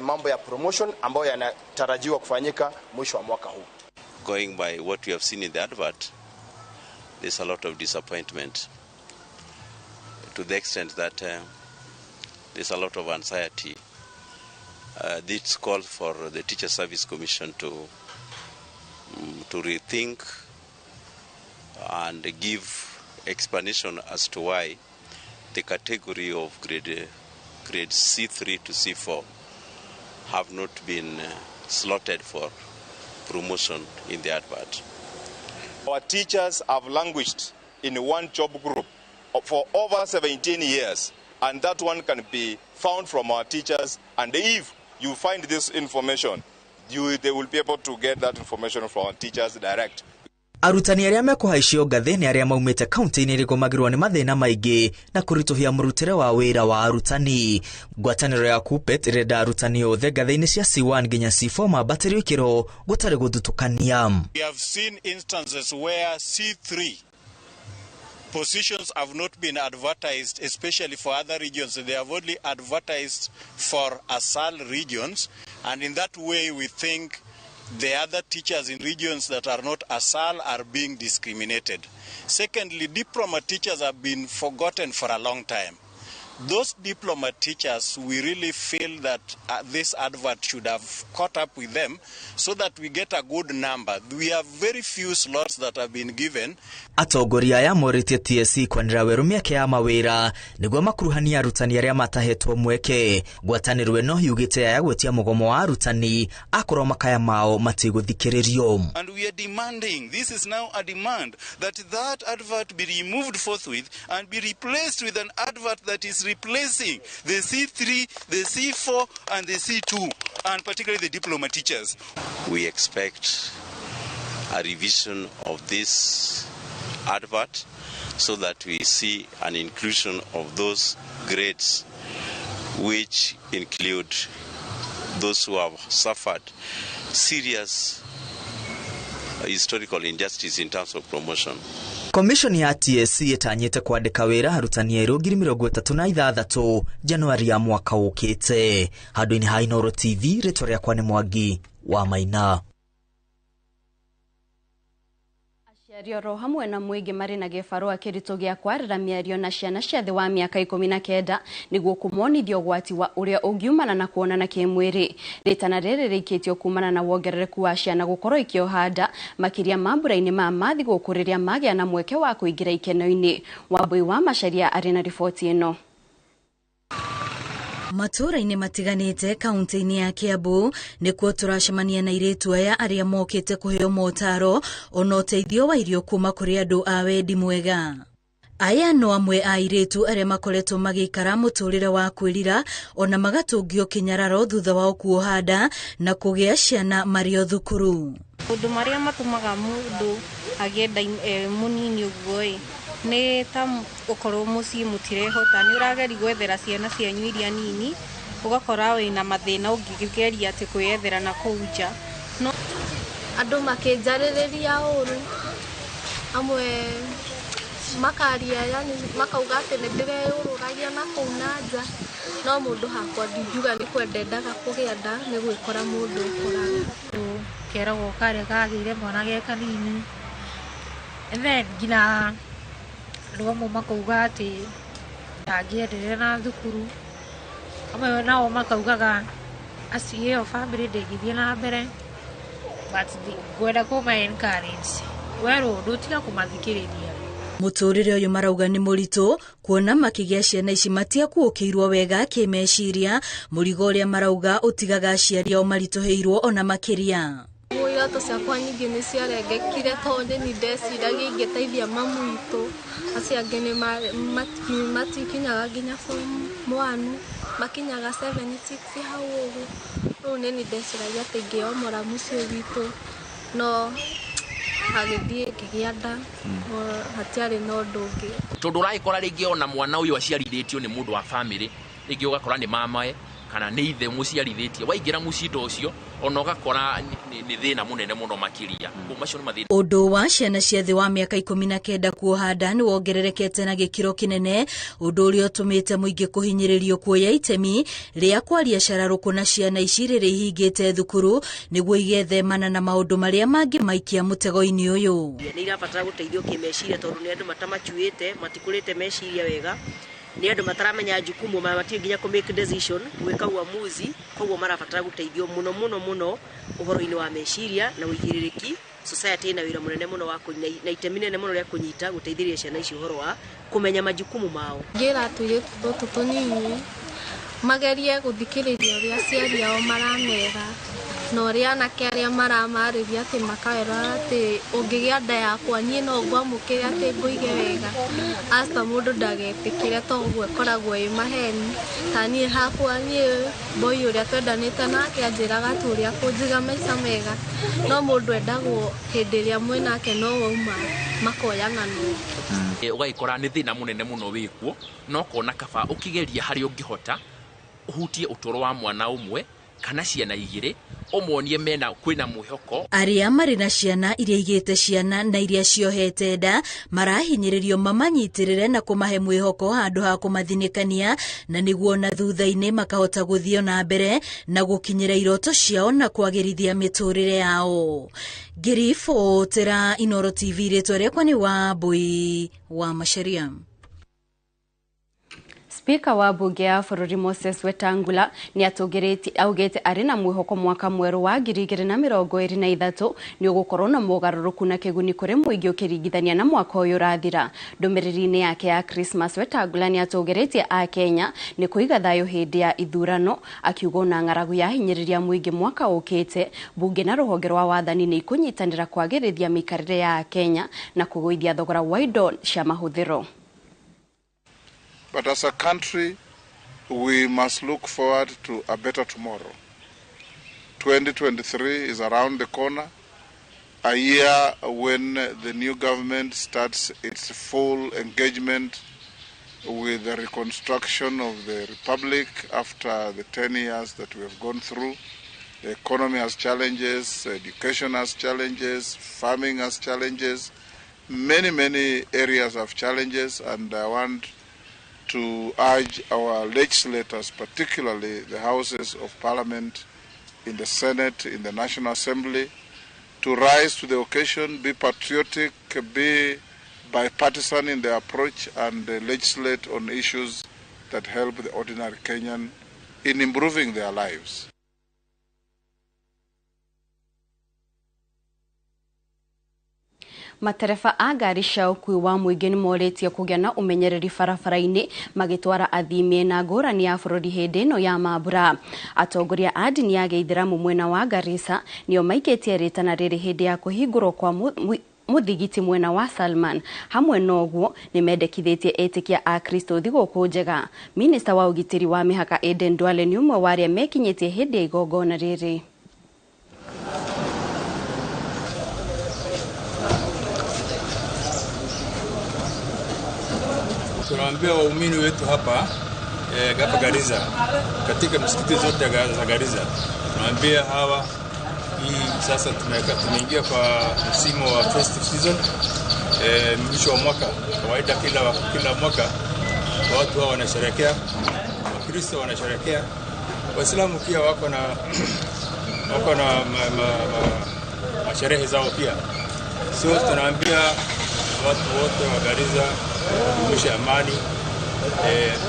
mambo ya promotion ambayo yanatarajiwa kufanyika mwisho wa mwaka huu. Going by what we have seen in the advert, there's a lot of disappointment to the extent that there's a lot of anxiety. This calls for the Teacher Service Commission to rethink and give explanation as to why the category of grade C3 to C4 have not been slotted for promotion in the advert. Our teachers have languished in one job group for over 17 years, and that one can be found from our teachers, and if you find this information, they will be able to get that information from our teachers direct. Arutani arĩa mekũhaicio ngathĩ nĩ arĩa maumĩte kaunti-inĩ irĩgũmagĩrwo nĩ mathĩna maingĩ na kũritũhia mũrutĩre wa wĩra wa arutani. Ngwatanĩro ya KUPPET ĩrenda arutani othe ngathĩ-inĩ cia C1 nginya C4 mambatĩrio ikĩro gũtarĩ gũthutũkania. We have seen instances where C3 positions have not been advertised, especially for other regions. They have only advertised for ASAL regions, and in that way we think the other teachers in regions that are not ASAL are being discriminated. Secondly, diploma teachers have been forgotten for a long time. Those diploma teachers, we really feel that this advert should have caught up with them so that we get a good number. We have very few slots that have been given. Atongoria aya morĩtie TSC kwanĩrĩra werũ mĩeke ya mawĩra nĩguo makuruhanie arutani arĩa matahetwo mweke. Ngwatanĩro ĩno yugĩte aya gwĩtia mũgomo wa arutani akorwo makaya mao matigũthikĩrĩrio. And we are demanding, this is now a demand, that that advert be removed forthwith and be replaced with an advert that is replacing the C3, the C4 and the C2, and particularly the diploma teachers. We expect a revision of this advert so that we see an inclusion of those grades which include those who have suffered serious historical injustice in terms of promotion. Commission ya TSC ĩtanyĩte kwandĩka wĩra arutani erũ 36,000 Januari ya mwaka ũkĩte. Handũ-inĩ ha Inooro TV, rĩtwa rĩakwa nĩ Mwangi wa Maina. Aciari oro hamwe na mũingĩ marĩ na gĩbarũa kĩritũ gĩa kwarĩra mĩario na ciana cia thĩ wa mĩaka 19 nĩguo kũmonithia ũgwati wa ũrĩa ũngiumana na kuonana kĩmwĩrĩ. Rĩtana rĩrĩ rĩikĩtio kumana na wongerereku wa ciana gũkorwo ikĩoha nda makĩria mambura-inĩ ma mathigũkũ rĩrĩa magĩa na mweke wa kũingĩra ikeno-inĩ. Wambui wa Macharia arĩ na riboti ĩno. Matũũra-inĩ matiganĩte kaunti-inĩ ya Kiambu nĩkuo tũracemania na airĩtu aya arĩa mokĩte kũheo motaro ona ũteithio wa irio kuma kũrĩ andũ a wendi mwega. Aya no amwe a airĩtu arĩa makoretwo magĩikara mũtũrĩre wa kwĩrira ona magatũngio kĩnyararo thutha wao kuoha nda na kũgĩa ciana marĩ o thukuru. Maũndũ marĩa matũmaga mũndũ agĩe nda mũnini ũguo ĩ nĩ ta ũkorwo mũciĩ mũtirehota, nĩ ũrageria gwethera ciana cianyu iria nini, ũgakora wĩna mathĩna ũngĩgeria atĩ kwĩyethera na kũu nja. Andũ makĩnjarĩrĩria ũru, amwe makaria, yani makauga atĩ nĩ ndĩreyũrũragia na kũu na nja, no mũndũ hakwa ndingiuga nĩ kwenda endaga kũgĩa nda, nĩ gwĩkora mũndũ ũkoraga. Keragwo karĩa kagĩire mwana ge kanini, and then nginya andũ amwe makauga atĩ ndangĩenderea na thukuru, amwe nao makaugaga acio ĩyo bamĩrĩ ndĩngĩthiĩ na mbere, but ngwenda kũma encourage werwo ũndũ tiga kũmathikĩrĩria. Mũtũrĩre ũyũ marauga nĩ mũritũ kuona makĩgĩa ciana ici matiakuũkĩirwo wega kĩmeciria, mũrigo ũrĩa marauga ũtigaga aciari ao maritũhĩirwo ona makĩria. Iratũ ciakwa nyingĩ nĩ ciarengekire tondũ nĩ ndeciragia ingĩteithia mamu witũ, acio angĩ nĩ matikinyaga nginya form 1, makinyaga 7 6 hau ũguo. Rĩu nĩ ndeciragia atĩ ingĩomora mũciĩ witũ, no hagĩthiĩ ngĩgĩa nda, hatiarĩ na ũndũ ũngĩ. Tondũ ũragĩkora rĩngĩ ona mwana ũyũ aciarithĩtio nĩ mũndũ wa bamĩrĩ, rĩngĩ ũgakora nĩ mamae kana nĩ ithe mũciarithĩtie, waingĩra mũciĩ ta ũcio ona ũgakora nĩ thĩna mũnene mũno makĩria. Macio nĩ mathĩna. Ũndũ wa ciana cia thĩ wa mĩaka 19 kuoha nda nĩ wongererekete na gĩkĩro kĩnene, ũndũ ũrĩa ũtũmĩte mũingĩ kũhinyĩrĩrio kuoya itemi rĩa kwaria cararũkũ na ciana ici rĩrĩa ihingĩte thukuru nĩguo igethemana na maũndũ marĩa mangĩmaikia mũtego-inĩ ũyũ. Nĩ irabatara gũteithio kĩmeciria tondũ nĩ andũ matamacuĩte, matikũrĩte meciria wega, nĩ andũ mataramenya jukumu, matiũĩ nginya kũ make decision, gwĩka uamuzi, koguo marabatara gũteithio mũno mũno mũno ũhoro-inĩ wa meciria na ũigĩrĩrĩki. Society ĩna wĩra mũnene mũno wa na itemi nene mũno rĩa kũnyita gũteithĩrĩria ciana ici ũhoro wa kũmenya majukumu mao. Ngĩra tũirĩtu tũtũ tũnini magerie gũthikĩrĩria ũrĩa aciari ao maramera na ũrĩa anake arĩa maramarĩria atĩ makawĩra atĩ ũngĩgĩa nda yakwa niĩ no ngwamũkĩre atĩ ngũige wega. Aca mũndũ ndagetĩkĩre to ũguo ĩkoragwo ĩ maheni. Ta niĩ hakwa niĩ boy ũrĩa twendanĩte nake anjĩraga tu ũrĩa kũnjiga maica mega, no mũndũ endagwo hĩndĩ ĩrĩa mwĩnake no wauma makoya ng'ano. Ũgagĩkora nĩ thĩna mũnene mũno wĩkuo, no ũkona kaba ũkĩgeria harĩa ũngĩhota ũhutie ũtũũro wa mwana ũmwe kana ciana igĩrĩ, ũmonie mena kwĩna mwĩhoko. Arĩa marĩ na ciana iria igĩte ciana na iria ciohete nda marahinyĩrĩrio mamanyitĩrĩre na kũmahe mwĩhoko handũ ha kũmathinĩkania, na nĩguo na thutha-inĩ makahota gũthiĩ na mbere na gũkinyĩra iroto ciao na kwagĩrithia mĩtũrĩre yao. Ngĩribotera Inooro TV, rĩtwa rĩakwa nĩ Wambui wa Macharia. Spika wa bunge ya bũrũri Moses Wetangula nĩ atũgĩrĩtie augĩte arĩ na mwĩhoko mwaka mwerũ wa 2023 nĩ ũgũkorwo na mogarũrũku na kĩguni kũrĩ mũingĩ ũkĩringithania na mwaka ũyũ ũrathira. Ndũmĩrĩri-inĩ yake ya Christmas, Wetangula nĩ atũgĩrĩtie Akenya nĩ kũiga thayũ hĩndĩ ya ithurano, akiuga ona ng'aragu yahinyĩrĩria mũingĩ mwaka ũkĩte, bunge na rũhonge rwa wathani nĩ ikũnyitanĩra kwagĩrithia mĩikarĩre ya Akenya na kũgũithia thogora wa indo cia mahũthĩro. But as a country, we must look forward to a better tomorrow. 2023 is around the corner, a year when the new government starts its full engagement with the reconstruction of the republic after the 10 years that we have gone through. The economy has challenges, education has challenges, farming has challenges. Many, many areas have challenges, and I want to urge our legislators, particularly the Houses of Parliament, in the Senate, in the National Assembly, to rise to the occasion, be patriotic, be bipartisan in their approach, and legislate on issues that help the ordinary Kenyan in improving their lives. Matereba a ngari cia ũkuui wa mũingĩ nĩ morĩtio kũgĩa na ũmenyereri barabara-inĩ magĩtwara athii mĩena ngũrani ya bũrũri hĩndĩ ĩno ya mambura. Atongoria a ndini ya gĩithĩramu mwena wa Garissa nĩo maikĩtie rĩtana rĩrĩ hĩndĩ ya kũhingũrwo kwa mũthigiti mwena wa Salman. Hamwe na ũguo nĩ mendekithĩtie etĩkia a Kristo thigũkũ njega. Minista wa ũgitĩri wa mĩhaka Aden Duale nĩ ũmwe wa arĩa mekinyĩtie hĩndĩ ya igongona rĩrĩ. Tunaambia waumini wetu hapa hapa Garissa, katika msikiti zote za Garissa, tunaambia hawa hii Sasa tumeingia kwa msimu wa festive season, mwisho wa mwaka. Kawaida kila mwaka watu hao wanasherehekea, Wakristo wanasherehekea, Waislamu pia wako na masherehe zao pia. So tunaambia watu wote wa Garissa kudumisha amani,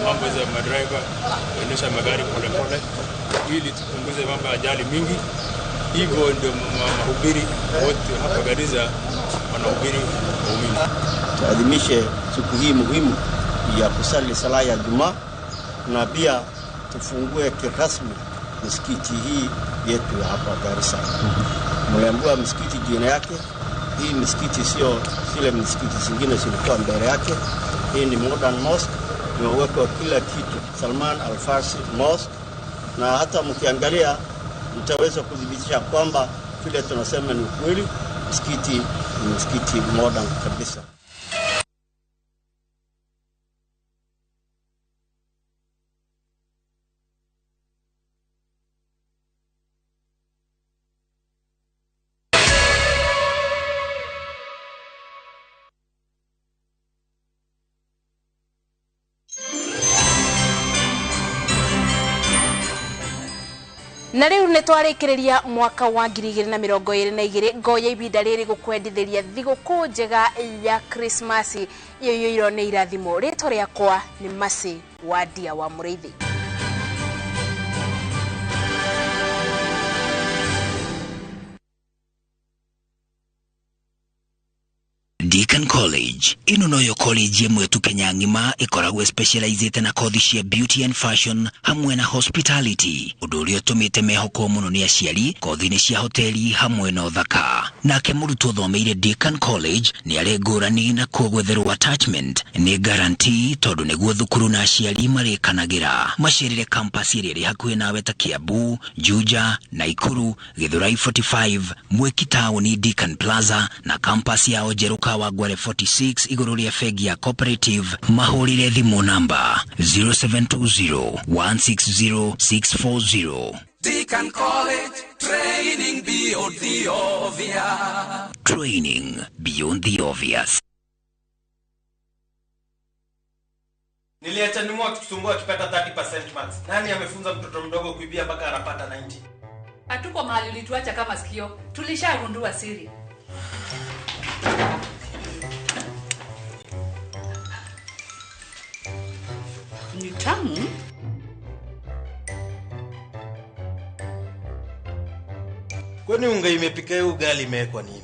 mambo za madriver kuendesha magari polepole ili tupunguze mambo ya ajali mingi. Hivyo ndio mahubiri wote hapa Garissa wanahubiri waumini. Tuadhimishe siku hii muhimu ya kusali sala ya Jumaa na pia tufungue kirasmi msikiti hii yetu ya hapa Garissa. Mliambiwa msikiti jina yake. Hii msikiti sio zile msikiti zingine zilikuwa mbele yake. Hii ni modern mosque, imewekwa kila kitu, Salman Al-Farsi Mosque, na hata mkiangalia mtaweza kudhibitisha kwamba kile tunasema ni ukweli. Msikiti ni msikiti modern kabisa. Na riu nĩ twarĩkĩrĩria mwaka wa 2022 ngoya ibinda rĩrĩ gũkwendithĩria thigũkũ njega ya Krismasi iyũirwo nĩ irathimo. Rĩtwa rĩakwa nĩ Mercy Wandia wa Mũrĩithi. Deacon College ino noyo college ĩmwe tu Kenya ng'ima ĩkoragwo specializĩte na kothi cia beauty and fashion hamwe na hospitality, ũndũ ũrĩa ũtũmĩte mehokwo mũno nĩ aciari kothi-inĩ cia hoteli hamwe na ũthaka. Nake mũrutwo ũthomeire Deacon College nĩ arĩ ngũrani na kuo gwetherwo attachment nĩ guarantee tondũ nĩguo thukuru na aciari marĩkanagĩra. Macerere campus ĩrĩa ĩrĩ hakuhĩ nawe ta Kiambu, Juja, Naikuru, Githurai 45, Mwiki Town, Deacon Plaza na campus yao njerũ Kawangware 46 igũrũ rĩa bengi ya Cooperative. Mahũrĩre thimũ namba 0720 160 640. Deacon College, training beyond the obvious. Training beyond the obvious. Niliacha nimu akitusumbua akipata 30% marks. Nani amefunza mtoto mdogo kuibia mpaka anapata 90? Hatuko mahali ulituacha kama sikio. Tulishagundua siri. Ni tamu. Kwani unga imepika hiyo ugali imewekwa nini?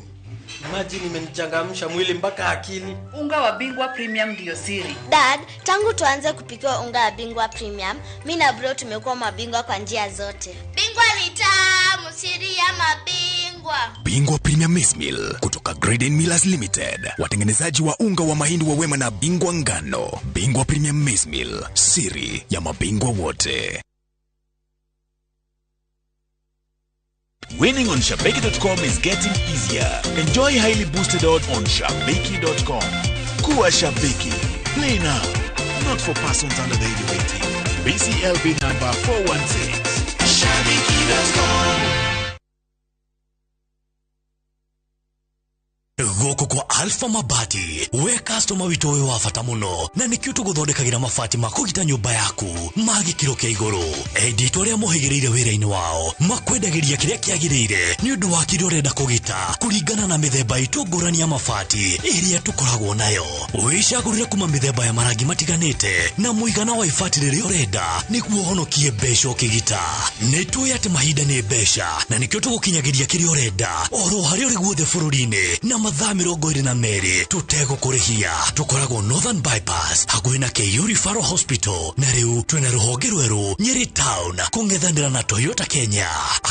Imagine imenichangamsha mwili mpaka akili. Unga wa Bingwa Premium ndio siri. Dad, tangu tuanze kupikiwa unga wa Bingwa Premium, mimi na bro tumekuwa mabingwa kwa njia zote. Bingwa ni tamu, siri ya mabingwa. Bingwa Premium Maize Meal kutoka Graden Millers Limited, watengenezaji wa unga wa mahindi wa Wema na Bingwa Ngano. Bingwa Premium Maize Meal, siri ya mabingwa wote. Winning on Shabiki.com is getting easier. Enjoy highly boosted odds on Shabiki.com. Kuwa Shabiki. Play now. Not for persons under the age of 18. BCLB number 416. Shabiki.com. Gũkũ kwa Alpha Mabati we customer witũ ũyũ wa bata mũno na nĩkĩo tũgũthondekagĩra mabati ma kũgita nyũmba yaku ma gĩkĩro kĩa igũrũ. Endia arĩa mohĩgĩrĩire wĩra-inĩ wao makwendagĩria kĩrĩa kĩagĩrĩire nĩ ũndũ wa kĩrĩa ũrenda kũgita kũringana na mĩthemba itũ ngũrani ya mabati ĩrĩa tũkoragwo nayo. Wĩcagũrĩre kuma mĩthemba ya marangi matiganĩte na mũigana wa ibati rĩrĩa ũrenda nĩguo ũhonokie mbeca ũkĩgita. Nĩ tũĩ atĩ mahinda nĩ mbeca na nĩkĩo tũgũkinyagĩria kĩrĩa ũrenda oro harĩa ũrĩ guothe bũrũri-inĩ na mathaa 22 tũtegũkũrĩhia. Tũkoragwo Northern Bypass hakuhĩ na KU Referral Hospital na rĩu twĩna rũhonge rwerũ Nyeri Town kũng'ethanĩra na Toyota Kenya.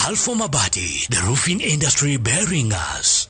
Alpha Mabati, the roofing industry bearing us.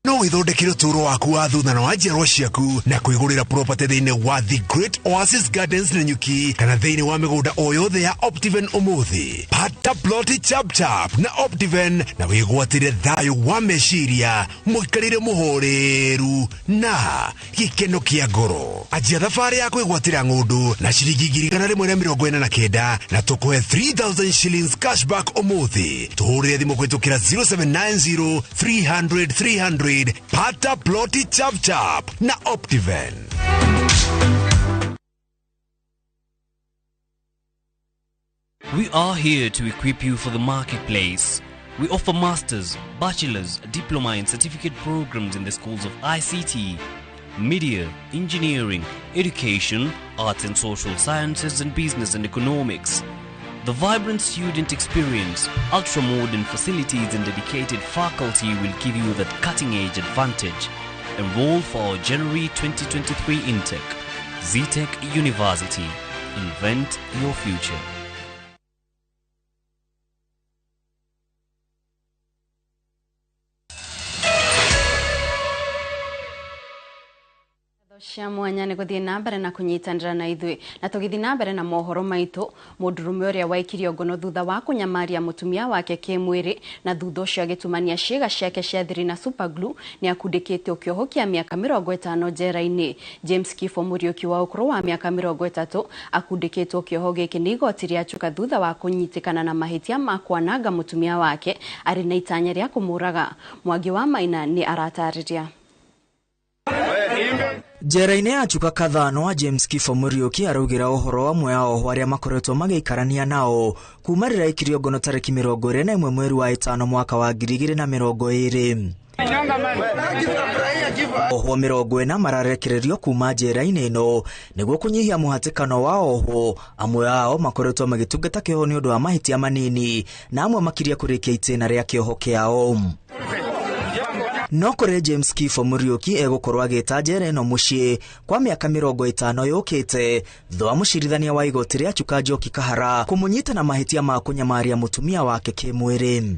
No wĩthondekere ũtũũro waku wa thutha na wa njiarwa ciaku na kwĩgũrĩra property thĩinĩ wa The Great Oasis Gardens Nanyuki kana thĩinĩ wa mĩgũnda o yothe ya Optiven ũmũthĩ. Pata ploti chap chap na Optiven na wĩgwatĩre thayũ wa meciria, mũikarĩre mũhoreru na gĩkeno kĩa ngoro. Anjia thabarĩ ya kwĩgwatĩra ng'ũndũ na ciringi 149 na tũkũhe 3000 shillings cashback ũmũthĩ. Tũhũrĩre thimũ kũhĩtũkĩra 0790 300 300. Pata ploti chap chap na Optiven. We are here to equip you for the marketplace. We offer masters, bachelor's, diploma and certificate programs in the schools of ICT, media, engineering, education, arts and social sciences and business and economics. The vibrant student experience, ultra-modern facilities and dedicated faculty will give you that cutting-edge advantage. Enroll for our January 2023 intake. Zetech University. Invent your future. Cia mwanya nĩ gũthiĩ na mbere na kũnyitanĩra na ithuĩ na tũgĩthiĩ na mbere na mohoro maitũ. Mũndũrũme ũrĩa waikirio ngono thutha wa kũnyamaria mũtumia wake kĩmwĩrĩ na thutha ũcio agĩtumania ciĩga ciake cia thiri na super glue nĩ akundĩkĩtio kĩoho kĩa mĩaka 50 njera-inĩ. James Kifo Mũriũki wa ũkũrũ wa mĩaka 30 akundĩkĩtwo kĩoho gĩkĩ nĩ igoti rĩa Chuka thutha wa kũnyitĩkana na mahĩtia ma kwananga mũtumia wake arĩ na itanya rĩa kũmũraga. Mwangi wa Maina nĩ aratarĩria. Njera-inĩ ya Chuka Kathano James Kifo Mũriũki araugĩra ũhoro amwe a ohwo arĩa makoretwo magĩikarania nao kuma rĩrĩa aikirio ngono tarĩki 21 mweri wa 5 mwaka wa 2020. Ohwo 40 mararekererio kuma njera-inĩ ĩno nĩguo kũnyihia mũhatĩkano wa ohwo. Amwe ao makoretwo magĩtungata kĩoho nĩ ũndũ wa mahĩtia manini na amwe makiria kũrĩkia itĩna rĩa kĩoho kĩao. No kũrĩ James Kifo Mũriũki egũkorwo agĩta njera ĩno mũciĩ kwa mĩaka 50 yũkĩte thutha wa mũcirithania wa igoti rĩa Chuka Njoki Kahara kũmũnyita na mahĩtia ma kũnyamaria mũtumia wake kĩmwĩrĩ.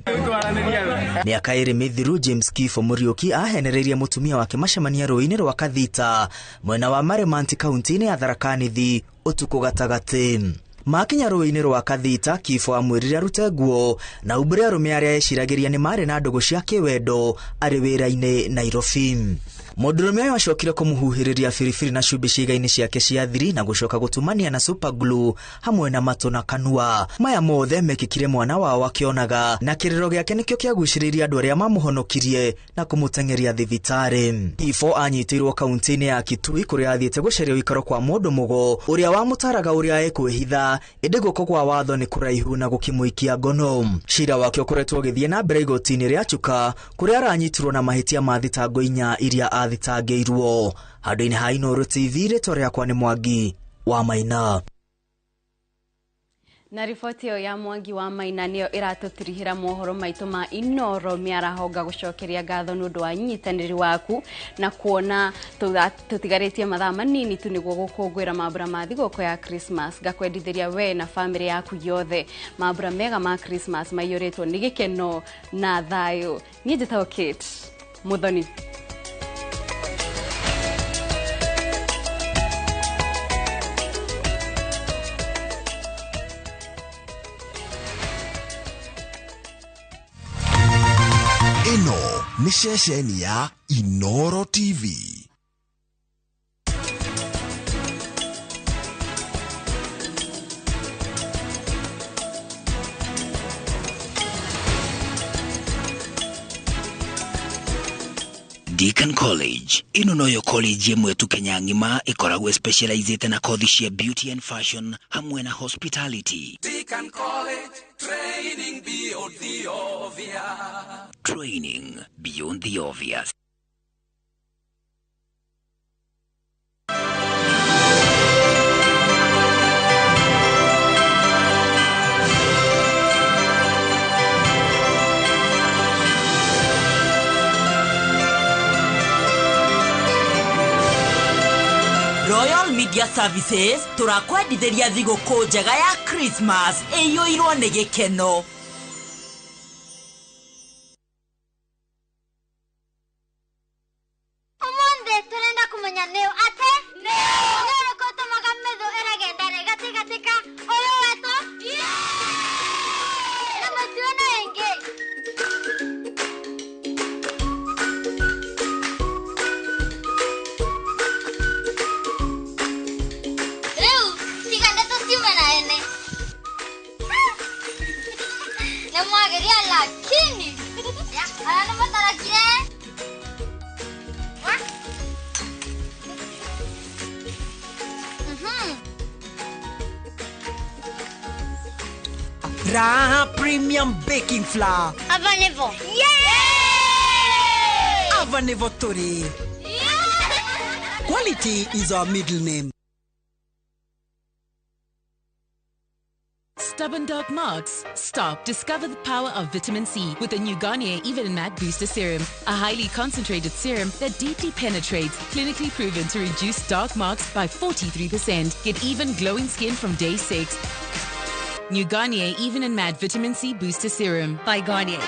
Mĩaka 2 mĩthiru James Kifo Mũriũki ahenereirie mũtumia wake macemania rũĩ-inĩ rwa Kathita mwena wa Marimanti kaunti-inĩ ya Tharaka Nithi ũtukũ gatagatĩ. Makinya rũĩ-inĩ rwa Kathita Kifo amwĩrire arute nguo na umbũre arũme arĩa eciragĩria nĩ marĩ na ndũgũ cia kĩwendo arĩ wĩra-inĩ Nairobi. Mũndũrũme ũyũ acokire kũmũhuhĩrĩria biribiri na cumbĩ ciĩga-inĩ ciake cia thiri na gũcoka gũtumania na super glue hamwe na matũ na kanua. Maya mothe mekĩkire mwana wao akĩonaga na kĩrĩro gĩake nĩkĩo kĩagucĩrĩirie andũ arĩa mamũhonokirie na kũmũteng'eria thibitarĩ. Kifo anyitĩirwo kaunti-inĩ ya Kitui kũrĩa athiĩte gũcaria ũikaro kwa mũndũ mũgo ũrĩa wamũtaraga ũrĩa ekwĩhitha, ĩndĩ guoko kwa watho nĩ kũraihu na gũkĩmũikia ngono. Cira wake ũkoretwo ũgĩthiĩ na mbere igoti-inĩ rĩa Chuka kũrĩa aranyitirwo na mahĩtia ma thitango 4 iria athitangĩirwo. Handũ-inĩ ha Inooro TV, rĩtwa rĩakwa nĩ Mwangi wa Maina. Na riboti ĩyo ya Mwangi wa Maina nĩyo ĩratũtirihĩra mohoro maitũ ma Inooro mĩaraho. Ngagũcokeria ngatho nĩ ũndũ wa nyitanĩri waku na kuona tũtigarĩtie mathaa manini tu nĩguo gũkũngũĩra mambura ma thigũkũ ya Christmas. Ngakwendithĩria we na bamĩrĩ yaku yothe mambura mega ma Christmas maiyũrĩtwo nĩ gĩkeno na thayũ. Niĩ njĩtagwo Kate Muthoni. Ĩno nĩ ceceni ya Inooro TV. Deacon College ĩno noyo college ĩmwe tu Kenya ng'ima ĩkoragwo specializĩte na kothi cia beauty and fashion hamwe na hospitality. Deacon College, training beyond the obvious. Training beyond the obvious. Royal Media Services tũrakwendithĩria thigũkũ njega ya Christmas ĩiyũirwo nĩ gĩkeno. Raha Premium Baking Flour. Ava nĩvo. Ava nĩvo tũrĩ. Quality is our middle name. Stubborn dark marks? Stop. Discover the power of vitamin C with the new Garnier Even Matte Booster Serum, a highly concentrated serum that deeply penetrates, clinically proven to reduce dark marks by 43%. Get even glowing skin from day 6. New Garnier Even and Matte Vitamin C Booster Serum. By Garnier.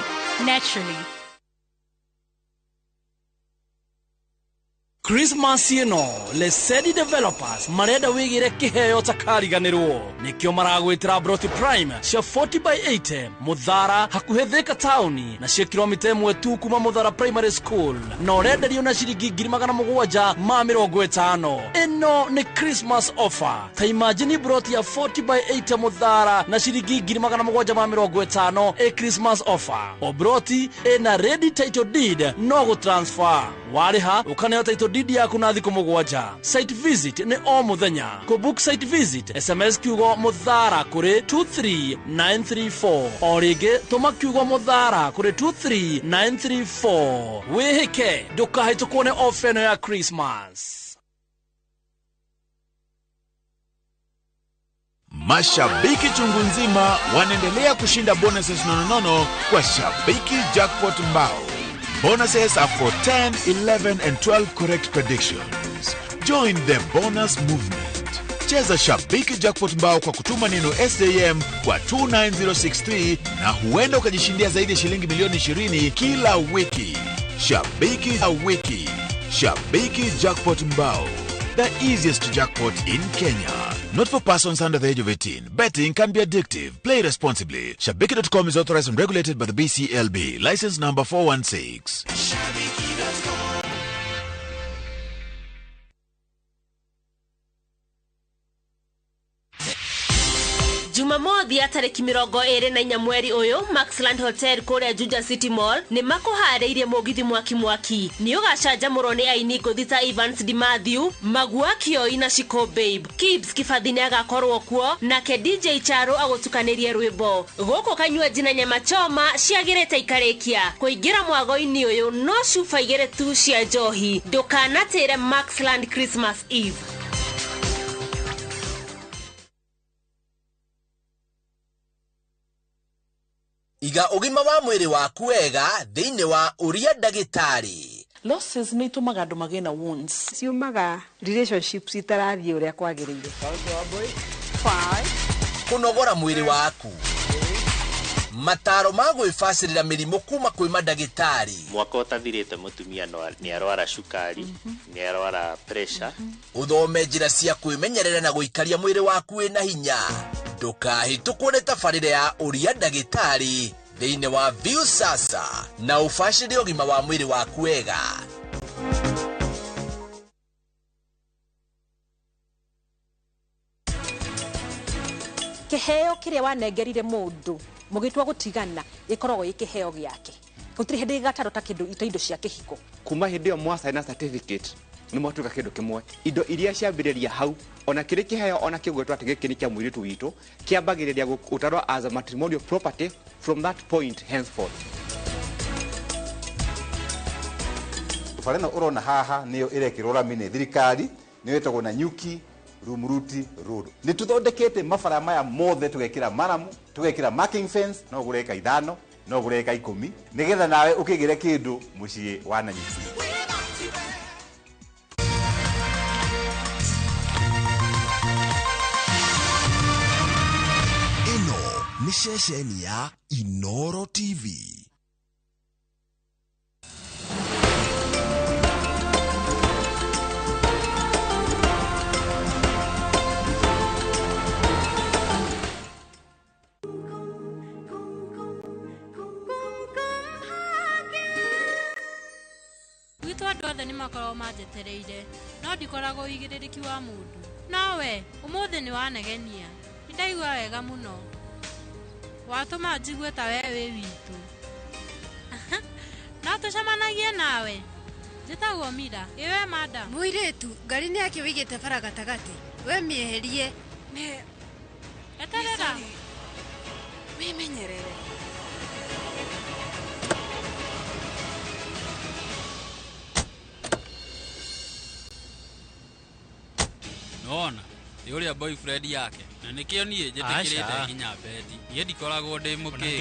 Naturally. Christmas ĩno Lesedi Developers marenda wĩgĩre kĩheo takariganĩrwo nĩkĩo maragwĩtĩra Broti Prime cia 40 by 80 Mũthara hakuhĩ Thika taũni na cia kilomita 1 tu kuma Mũthara Primary School na ũrenderio na ciringi 750. Ĩno nĩ Christmas offer. Ta imagine broti ya 40 by 80 Mũthara na ciringi 750 ĩ Christmas offer. O broti ĩna ready title deed no gũtransfer. Warĩha ũkaneo title deed yaku na thikũ 7. Site visit nĩ o mũthenya. Kũ book site visit SMS kiugo Mũthara kũrĩ 23934. O rĩngĩ tũma kiugo Mũthara kũrĩ 23934. Wĩhĩke ndũkahĩtũkwo nĩ ofa ĩno ya Christmas. Mashabiki chungu nzima wanaendelea kushinda bonuses nononono kwa Shabiki Jackpot Mbao. Bonuses are for 10, 11 and 12 correct predictions. Join the bonus movement. Cheza Shabiki Jackpot Mbao kwa kutuma neno SAM kwa 29063 na huenda ukajishindia zaidi ya shilingi milioni 20 kila wiki. Shabiki a wiki. Shabiki Jackpot Mbao. The easiest jackpot in Kenya. Not for persons under the age of 18. Betting can be addictive. Play responsibly. Shabiki.com is authorized and regulated by the BCLB. License number 416. Shabiki.com. Jumamothi ya tarĩki 24 mweri ũyũ Maxland Hotel kũrĩa Juja City Mall nĩ makũharĩirie mũgithi mwaki mwaki. Nĩ ũgacanjamũrwo nĩ aini ngũthi ta Evans Di Matthew, Magua Kioi na Shiko Babe. Kibs Kibathi nĩ agakorwo kuo nake DJ Charo agũtukanĩrie rwĩmbo. Gũkũ kanyuanji na nyama choma ciagĩrĩte ikarĩkia. Kũingĩra mwago-inĩ ũyũ no cuba 2 tu cia njohi. Ndũkanatĩre Maxland Christmas Eve. Iga ũgima wa mwĩrĩ waku wega thĩinĩ wa ũria ndagĩtarĩ. Losses nĩ itũmaga andũ magĩe na wounds. Ciumaga relationships itarathiĩ ũrĩa kwagĩrĩire. Kũnogora mwĩrĩ waku. Mataro ma gwĩbacĩrĩra mĩrimũ kuma kwĩ mandagĩtarĩ. Mwaka ũtathirĩte mũtumia nĩ arwara cukari, nĩ arwara pressure. Ũthome njĩra cia kwĩmenyerera na gũikaria mwĩrĩ waku wĩna hinya. Ndũkahĩtũkwo nĩ tabarĩra ya ũria ndagĩtarĩ thĩinĩ wa Viusasa na ũbacĩrĩre ũgima wa mwĩrĩ waku wega. Kĩheo kĩrĩa wanengerire mũndũ mũgĩtua gũtigana gĩkoragwo gĩ kĩheo gĩake. Gũtirĩ hĩndĩ gĩgatarwo ta kĩndũ ta indo cia kĩhiko. Kuma hĩndĩ ĩyo mwacaina certificate nĩ mwatuĩka kĩndũ kĩmwe. Indo iria ciambĩrĩria hau ona kĩrĩ kĩheo ona kĩgwetwo atĩ gĩkĩ nĩ kĩa mũirĩtu witũ kĩambagĩrĩria gũtarwo as a matrimonial property from that point henceforth. Bara ĩno ũrona haha nĩyo ĩrekĩrwo rami nĩ thirikari nĩyo ĩtagwo Nanyuki Rumuruti Road. Nĩ tũthondekete mabara maya mothe tũgekĩra maramu tũgekĩra marking fence no ũgũre eka 5 no ũgũre eka 10 nĩgetha nawe ũkĩgĩre kĩndũ mũciĩ wa Nanyuki. Ĩno nĩ ceceni ya Inoro TV. Gwitũ andũ othe nĩ makoragwo manjetereire no ndikoragwo ũigĩrĩrĩki wa mũndũ. Nowe ũmũthĩ nĩ wanegenia. Nĩndaigua wega mũno. Watũma njigue ta we wĩ witũ. No tũcemanagie nawe. Njĩtagwo Mira. Ĩ we madam? Mũirĩtu, ngari nĩ yake wĩigĩte bara gatagatĩ. We mĩeherie. Eterera. Wĩmenyerere. Nona nĩ ũrĩa boyfriend yake na nĩkĩo niĩ njĩtĩkĩrĩte Aca. nginya beti niĩ ndikoragwo ndĩ mũkĩgu.